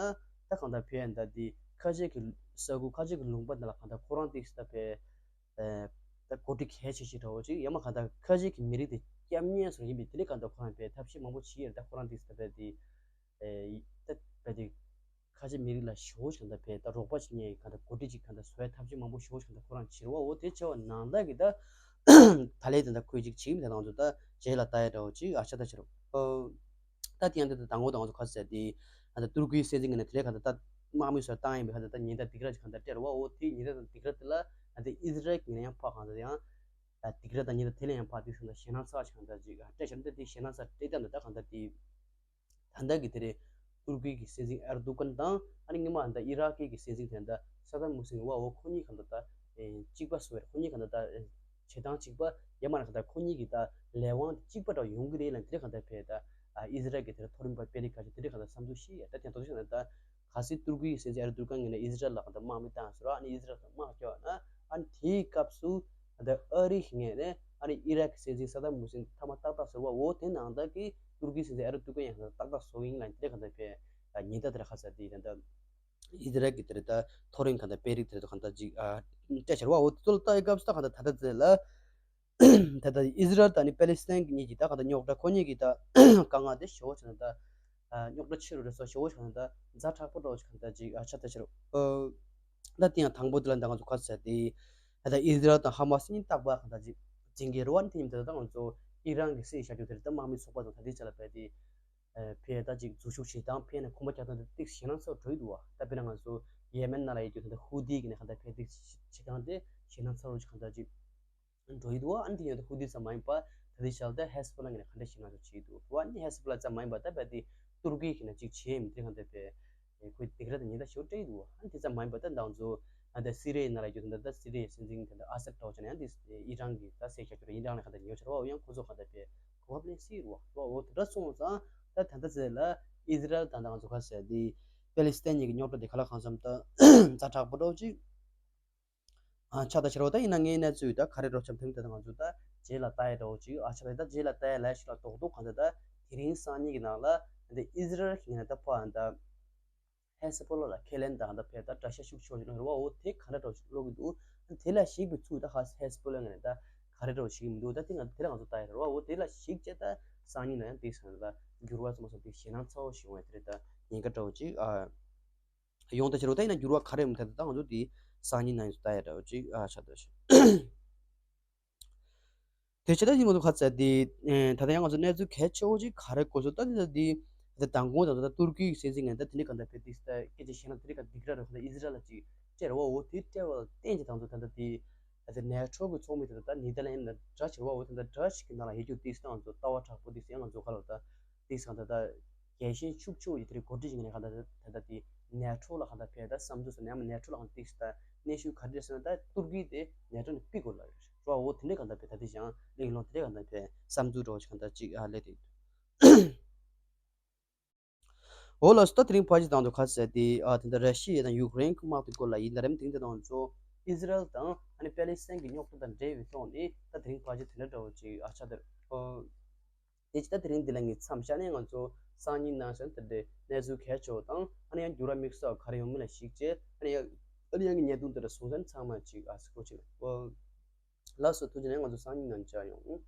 ད་གང་ད་ཕེ་ཡན་ད་དེ་ ཁ་ཆེ་གི་ས་ཁུལ་ཁ་ཆེ་གི་ལུང་པ་འདི་ལ་གང་ལྟར་ཁོ་རང་ཏིག་ཙམ་ད་ཕེ་ད་འགོ་ཁྲིད་གལ་ཆེ་ཤོས་འདྲ་བོ་ཅིག་ཡང་མ་གང་ལྟར་ཁ་ཆེ་གི་མི་རིགས་དེ་སྐྱབས་གནས་སུ་ཡིན་པའི་དེ་ནས་གང་ལྟར་ཁོ་རང་ཕེ་ཐབས་ཤེས་མང་པོ་བྱས་ཡོད་རེད། ད་ཁོ་རང་ཏིག་ཙམ་ད་ཕེ་དེ་ད་ཕེ་དེ་ཁ་ཆེ་མི་རིགས་ལ་ཞེ་པོ་ཅིག་གང་ལྟར་ཕེ་ད་རོགས་པ་བྱེད་མཁན་གང་ལྟར་འགོ་ཁྲིད་ཅིག་གང་ལྟར་བཟོ་ཡ་ཐབས་ཤེས་མང་པོ་ཞེ་པོ་ཅིག་གང་ལྟར་ཁོ་རང་བྱེད་རེད་བ། འོ་དེ་བྱས་པ་ནང་ལྟར་གི་ད་ད་ལས་དེ་འདྲ་ཁོས་ཅིག་བྱེད་མི་དེ་དང་ཚོ་ད་རྗེས་ལ་ལྟ་ཡ་འདྲ་བོ་ཅིག་ཨ་ཆ་ད་ཕྱིར་རོ། ད་དེ་ཡང་འདི་ད་དང་པོ་དང་ཚོ་ཁ་ཟེར་དེ་ད་ཏུར་ཀིའི་སྲིད་འཛིན་གྱི་ནས་དེ་ལས་ག་ད་ད་དམག་མི་ཚོ་བཏང་ཡིན་པའི་ག་ད་ད་ཉེན་བརྡ་སྡིགས་ར་ཅིག་ག་ད་སྤྲད་རོ་བ། འོ་དེ་ཉེན་བརྡ་དང་སྡིགས་ར་དེ་ལ་ད་ཨི་ཟི་རལ་གྱི་ནས་ཡང་ཕ་གང་ད་ཡང་ད་སྡིགས་ར་དང་ཉེན་བརྡ་དེ་ལས་ཡང་ཕ་དེ་སོང་ད་ཞེད་སྣང་ཚ་ཅིག་ག་ད་ཅིག་སྤྲད་ཤར་འདི་དེ་ཞེད་སྣང་ཚ་སྤྲད་ད་འདི་ད་ག་ད་དེ། ད་ལྟ་གི་དེ་རེད། ཏུར་ཀི་གི་སྲིད་འཛིན་ཨེར་དུ་ཀན་དང་ཨ་ནི་སྔོན་མ་ད་ཨི་རག་གི་སྲིད་འཛིན་དེ་ད་ས་དམ་མུ་སིན་བ་འོ་ཁོ་གཉིས་གང་ལྟར་ད་གཅིག་པ་བཟོ་བར་ཁོ་གཉིས་གང་ལྟར་ད་བྱེད་སྟངས་གཅིག་པ་ཡང་མ་ན་གང་ལྟར་ཁོ་གཉིས་ཀྱི་ད་ལས་དབང་གཅིག་པ་འདྲ་ཡོང་གི་རེད་ལ། དེ་རེད་གང་ལྟར་ཕེ་ད་ཨི་ཟི་རལ་གི་དེ་རེད་མཐོ་རིམ་པ་དཔོན་རིགས་ཁ་ཤས་དེ་རེད་གང་ལྟར་བསམ་ཚུལ་བཤད་ཡ་ད་དེ་ད་དུ་ཞིག་ན་ད་ག་སྲིད་ཏུར་ཀི་གི་སྲིད་འཛིན་ཨེར་དུ་ཀན་ངོས་ནས་ཨི་ཟི་རལ་ལ་གང་ལྟར་དམག་མི་བཏང་ཟེར་བ་ཨ་ནི་ཨི་ཟི་རལ་ལ་དམག་རྒྱག་ན་ཨ་ནི་དེའི་སྐབས་སུ། ད་ཨ་རི་ངོས་ནས་ཨ་ནི་ཨི་རག་གི་སྲིད་འཛིན་ས་དམ་མུ་སིན་མཐའ་མ་ཏག་ཏག་ཟེར་བ་འོ་དེ་ནང་ད་གི་ཏུར་ཀི་སྲིད་འཛིན་ཨེར་དུ་ཀན་ཡང་ཏག་ཏག་བཟོ་ཡིན་ལ་དེ་ག་ད་ཕེ་ཉེན་བརྡ་དེ་ར་ཁ་ས་དེ་ད་ཨི་ཟི་རལ་གི་དེ་རེད་ད་མཐོ་རིམ་ག་ད་དཔོན་རིགས་དེ་རེད་ག་ད་ཅིག་སྤྲད་ཆར་བ་འོ་དེ་ཚོ་ལ་ལྟ་ཡི་སྐབས་སུ་ད་ག་ད་ད་ད་ཚེ་ལ་ད་ད་ཨི་ཟི་རལ་ད་ནི་པེ་ལི་སི་ཐན་གཉིས་ཀྱི་ད་ག་ད་རྙོག་དྲ་ཁོ་གཉིས་ཀྱི་ད་དཀའ་ངལ་དེ་ཞེ་བོ་ཆེ་ན་ད་རྙོག་དྲ་ཆེ་རུ་རེད་སོ་ཞེ་བོ་ཆེ་ན་ད་ཛ་དྲག་པོ་འགྲོ་ཆེ་ན་ད་ཅིག་ཨ་ཆ་ད་ཆེ་རུ། ད་དེ་ཡང་དང་པོ་དེ་ལ་ད་ང་ཚོ་ག་ཚོད་དེ་ད་ལྟ་ཨི་ཟི་རལ་དང་ཧ་མ་སི་གཉིས་རྟག་པར་གང་ལྟར་ཅིག་འཛིང་གི་རེད་བ། དེ་ཡིན་ད་ལྟ་ང་ཚོ་ཨི་རན་གྱི་སྲིད་བྱ་རྒྱུ་དེ་ལ་ད་དམག་མི་ཚོགས་པ་དང་ད་ལྟའི་ཆ་ལ་བས་དེ་ཕེ་ད་ཅིག་འཛུལ་ཞུགས་བྱེད་སྟངས་ཕེ་ནས་ཁོམ་པ་རྒྱག་སྟངས་དེ་ཏིག་ཞེད་སྣང་ཚ་བོ་འགྲོ་ཡི་འདུག་བ། ད་དཔེར་ན་ང་ཚོ་ཡེ་མེན་ནང་ལ་ཡོད་རྒྱུ་ད་ལྟ་ཧུ་ཏི་གི་ནས་གང་ལྟར་ཕེ་ཏིག་བྱེད་སྟངས་དེ་ཞེད་སྣང་ཚ་བོ་ཅིག་གང་ལྟར་ཅིག་འགྲོ་ཡི་འདུག་བ། ཨ་ནི་དེ་ཡང་ད་ཧུ་ཏི་ཙམ་མ་ཡིན་པ་ད་ལྟའི་ཆ་ལ་ད་ཧེ་སི་བྷོ་ལ་ངོས་ནས་ག་འདྲ་ཞིག་ང་ཚོ་བྱེད་ཀྱི་འདུག་བ། ཨ་ནི་ཧེ་སི་བྷོ་ལ་ཙམ་མ་ཡིན་པ་ད་བས་དེ་ཏུར་ཀི་གི་ནང་ཅིག་བྱེད་མི་དེ་གང་ལྟར་བས་ཁོས་སྡིགས་ར་དང་ཉེན་བརྡ་ཞེ་པོ་སྤྲད་ཡི་འདུག་བ། ཨ་ནི་དེ་ཙམ་མ་ཡིན་པ་ད་ང་ཚོ་ད་ལྟ་སི་རི་ཡའི་ནང་ལ་ཡོད་ད་ལྟ་སི་རི་ཡའི་སྲིད་འཛིན་ད་ལྟ་ཨ་སད་འདྲ་བོ་ཅིག་ན་ཡང་དེ་ཨི་རན་གི་ད་སྲིད་བྱ་རྒྱུ་རེད། ཨི་རན་ལ་གང་ལྟར་ཉེ་བོ་ཆེ་རེད་བ། འོ་ཡང་ཁོ་ཚོ་གང་ལྟར་བས་གོ་སྐབས་ལེན་སྲིད་རེད་བ། འོ་དེ་འདྲ་སོང་ཙང་ད་ད་ལྟ་ཚེ་ལ་ཨི་ཟི་རལ་དང་ད་ང་ཚོ་ག་ཟེར་དེ་པེ་ལི་སི་ཐན་གཉིས་ཀྱི་རྙོག་དྲ་དེ་ག་ལ་གང་འཚམ་ད་ཛ་དྲག་པོ་འདྲ་བོ་ཅིག་ཨ་ཆགས་ད་ཕྱིར་བ། ད་ཡིན་ན་ངའི་གནས་ཚུལ་ད་ག་རེ་འགྲོ་ཆམ་ཐེངས་དེ་ང་ཚོ་ད་རྗེས་ལ་ལྟ་ཡ་འདྲ་བོ་ཅིག་ཨ་ཆགས་ད་ད་རྗེས་ལ་ལྟ་ཡ་ལ་ཞིག་ལ་རྡོག་རྡོག་གང་ད་ད་དེ་རིང་སང་ཉིན་གྱི་ནང་ལ་འདི་ཨི་ཟི་རལ་གྱི་ངོས་ནས་ད་ཕར་ད་ཧེ་སི་བྷོ་ལ་ལ་ཁས་ལེན་དང་ད་ཕར་ད་དགྲ་ཤ་ཤུགས་ཆེ་བ་ཞིག་གནང་རེད་བ། འོ་དེ་ག་འདྲ་འདྲ་བོ་ཞིག་ཀློག་གི་འདུག་དེ་ལ་གཞིགས་པའི་ཚུལ་ད་ཧ་ཧེ་སི་བྷོ་ལ་ངོས་ནས་ད་ག་རེ་འདྲ་བོ་ཞིག་མི་འདུག་ད་དེ་ང་དེ་ལ་ང་ཚོ་ལྟ་ཡ་རེད་བ། འོ་དེ་ལ་གཞིགས་བྱས་ད་སང་ཉིན་ན་ཡང་དེ་སང་ད་འགྱུར་བ་ཚང་མ་སོང་དེ་ཞེད་སྣང་ཚ་བོ་ཞིག་འོང་ཡ་དེ་རེད། ད་ཉེན་ཁ་འདྲ་བོ་ཅིག་ཨ། ཡོང་ད་ཕྱིར་རོ། ད་ཡིན་ན་འགྱུར་བ་ག་རེ་ཡོང་ཐད་ད་ང་ཚོ་དེ་སང་ཉིན་ན་ཡིན་ལྟ་ཡ་འདྲ་བོ་ཅིག་ཨ་ཆགས་འདུག་ཞིང་། དེ་བྱས་ད་ཡིན་ང་ཚོ་ཁ་ཚ་དེ་ད་ལྟ་ཡང་ང་ཚོ་གནས་ཚུལ་གལ་ཆེ་བོ་ཅིག་ག་རེ་གོ་སོང་ད་དེ་ད་དེ་ད་མདང་དགོང་ད་ད་ཏུར་ཀི་གི་སྲིད་འཛིན་ངན་ད་དེ་ནས་ག་འདྲ་བས་དེ་ད་སྐད་ཆ་བཤད་ན་དེ་རིགས་ག་སྡིགས་ར་རེད་ཁ་ད་ཨི་ཟི་རལ་ལ་ཅིག་སྤྲད་རེད་བ། འོ་དེ་སྤྲད་པ་ལ་བརྟེན་ཅིག་ད་ང་ཚོ་ད་ད་དེ་ད་དེ་ནེ་ཊོ་གི་ཚོགས་མི་དེ་ད་ད་ནེ་དར་ལན་ལ་འདྲ་ཆེ་རེད་བ། འོ་དེ་ད་འདྲ་ཞིག་གི་ནང་ལ་ཡོད་རྒྱུ་དེ་ད་ང་ཚོ་ལྟ་བ་དྲག་པོ་དེ་ཡང་ང་ཚོ་ག་ལ་ད་དེ་ས་ག་ད་ད་རྒྱལ་ཞེན་ཤུགས་ཆེ་བོ་ཡོད་དེ་རིགས་འགོ་ཁྲིད་ཅིག་ནས་ག་ད་ད་ད་དེ་ནེ་ཊོ་ལ་ག་ད་ཕེ་ད་བསམ་ཚུལ་ཟེར་ན་ཡང་ནེ་ཊོ་ལ་ག་དེ་ད་གནས་ཤུལ་ག་རེ་ཟེར་ན་ད་ཏུར་ཀི་དེ་ནེ་ཊོ་ནས་ཕུད་དགོས་ལ་རེད་བ། འོ་དེ་འདྲས་ག་ད་ཕེ་ད་དེ་ཡང་གླེང་སློང་དེ་འདྲས་ག་ད་ཕེ་བསམ་ཚུལ་འདྲ་བོ་ཞིག་ག་ད་ཅིག་ཨ་ལས་དེ། འོ་ལགས་སོ། ད་དེ་རིང་ཕལ་ཆེར་དང་དུ་ཁ་གསལ་ཏེ་ཨ་དེ་འདྲ་ར་ཤི་ཡ་དང་ཡུཀ་རེན་གྱི་དམག་དེ་སྐོར་ལ་ཡིན་ད་རེམ་དེང་དེ་དང་ཚོ་ཨི་ཟི་རལ་དང་ཨ་ནི་པེ་ལི་སི་ཐན་གྱི་རྙོག་དྲ་དང་འབྲེལ་བའི་ཐོག་ནས་ད་དེ་རིང་ཕལ་ཆེར་དེ་འདྲ་འདྲ་བོ་ཅིག་ཨ་ཆགས་དེར་ཨོ། དེ་ཅི་ད་དེ་རིང་འདི་ལ་ངས་མཚམས་བཞག་ནས་ང་ཚོ་སང་ཉིན་ནང་བཞིན་དེ་འདྲའི་གནས་ཚུལ་གལ་ཆེ་བ་དང་ཨ་ནི་ཡང་འགྱུར་བ་དམིགས་བསལ་ག་རེ་ཡོང་མིན་ལ་གཞིགས་བྱས་ཨ་ནི་ཡང་ཨ་ནི་ཡང་གི་ཉེས་རྡུང་དེ་འདྲ་སོང་ཙང་ཚང་མ་ཅིག་ཨ་སི་ཁོ་ཅིག་ལ་ཨོ། ལགས་སོ། ཐུགས་རྗེ་ཆེ། ང་ཚོ་སང་ཉིན་ནང་མཇལ་ཡོང་།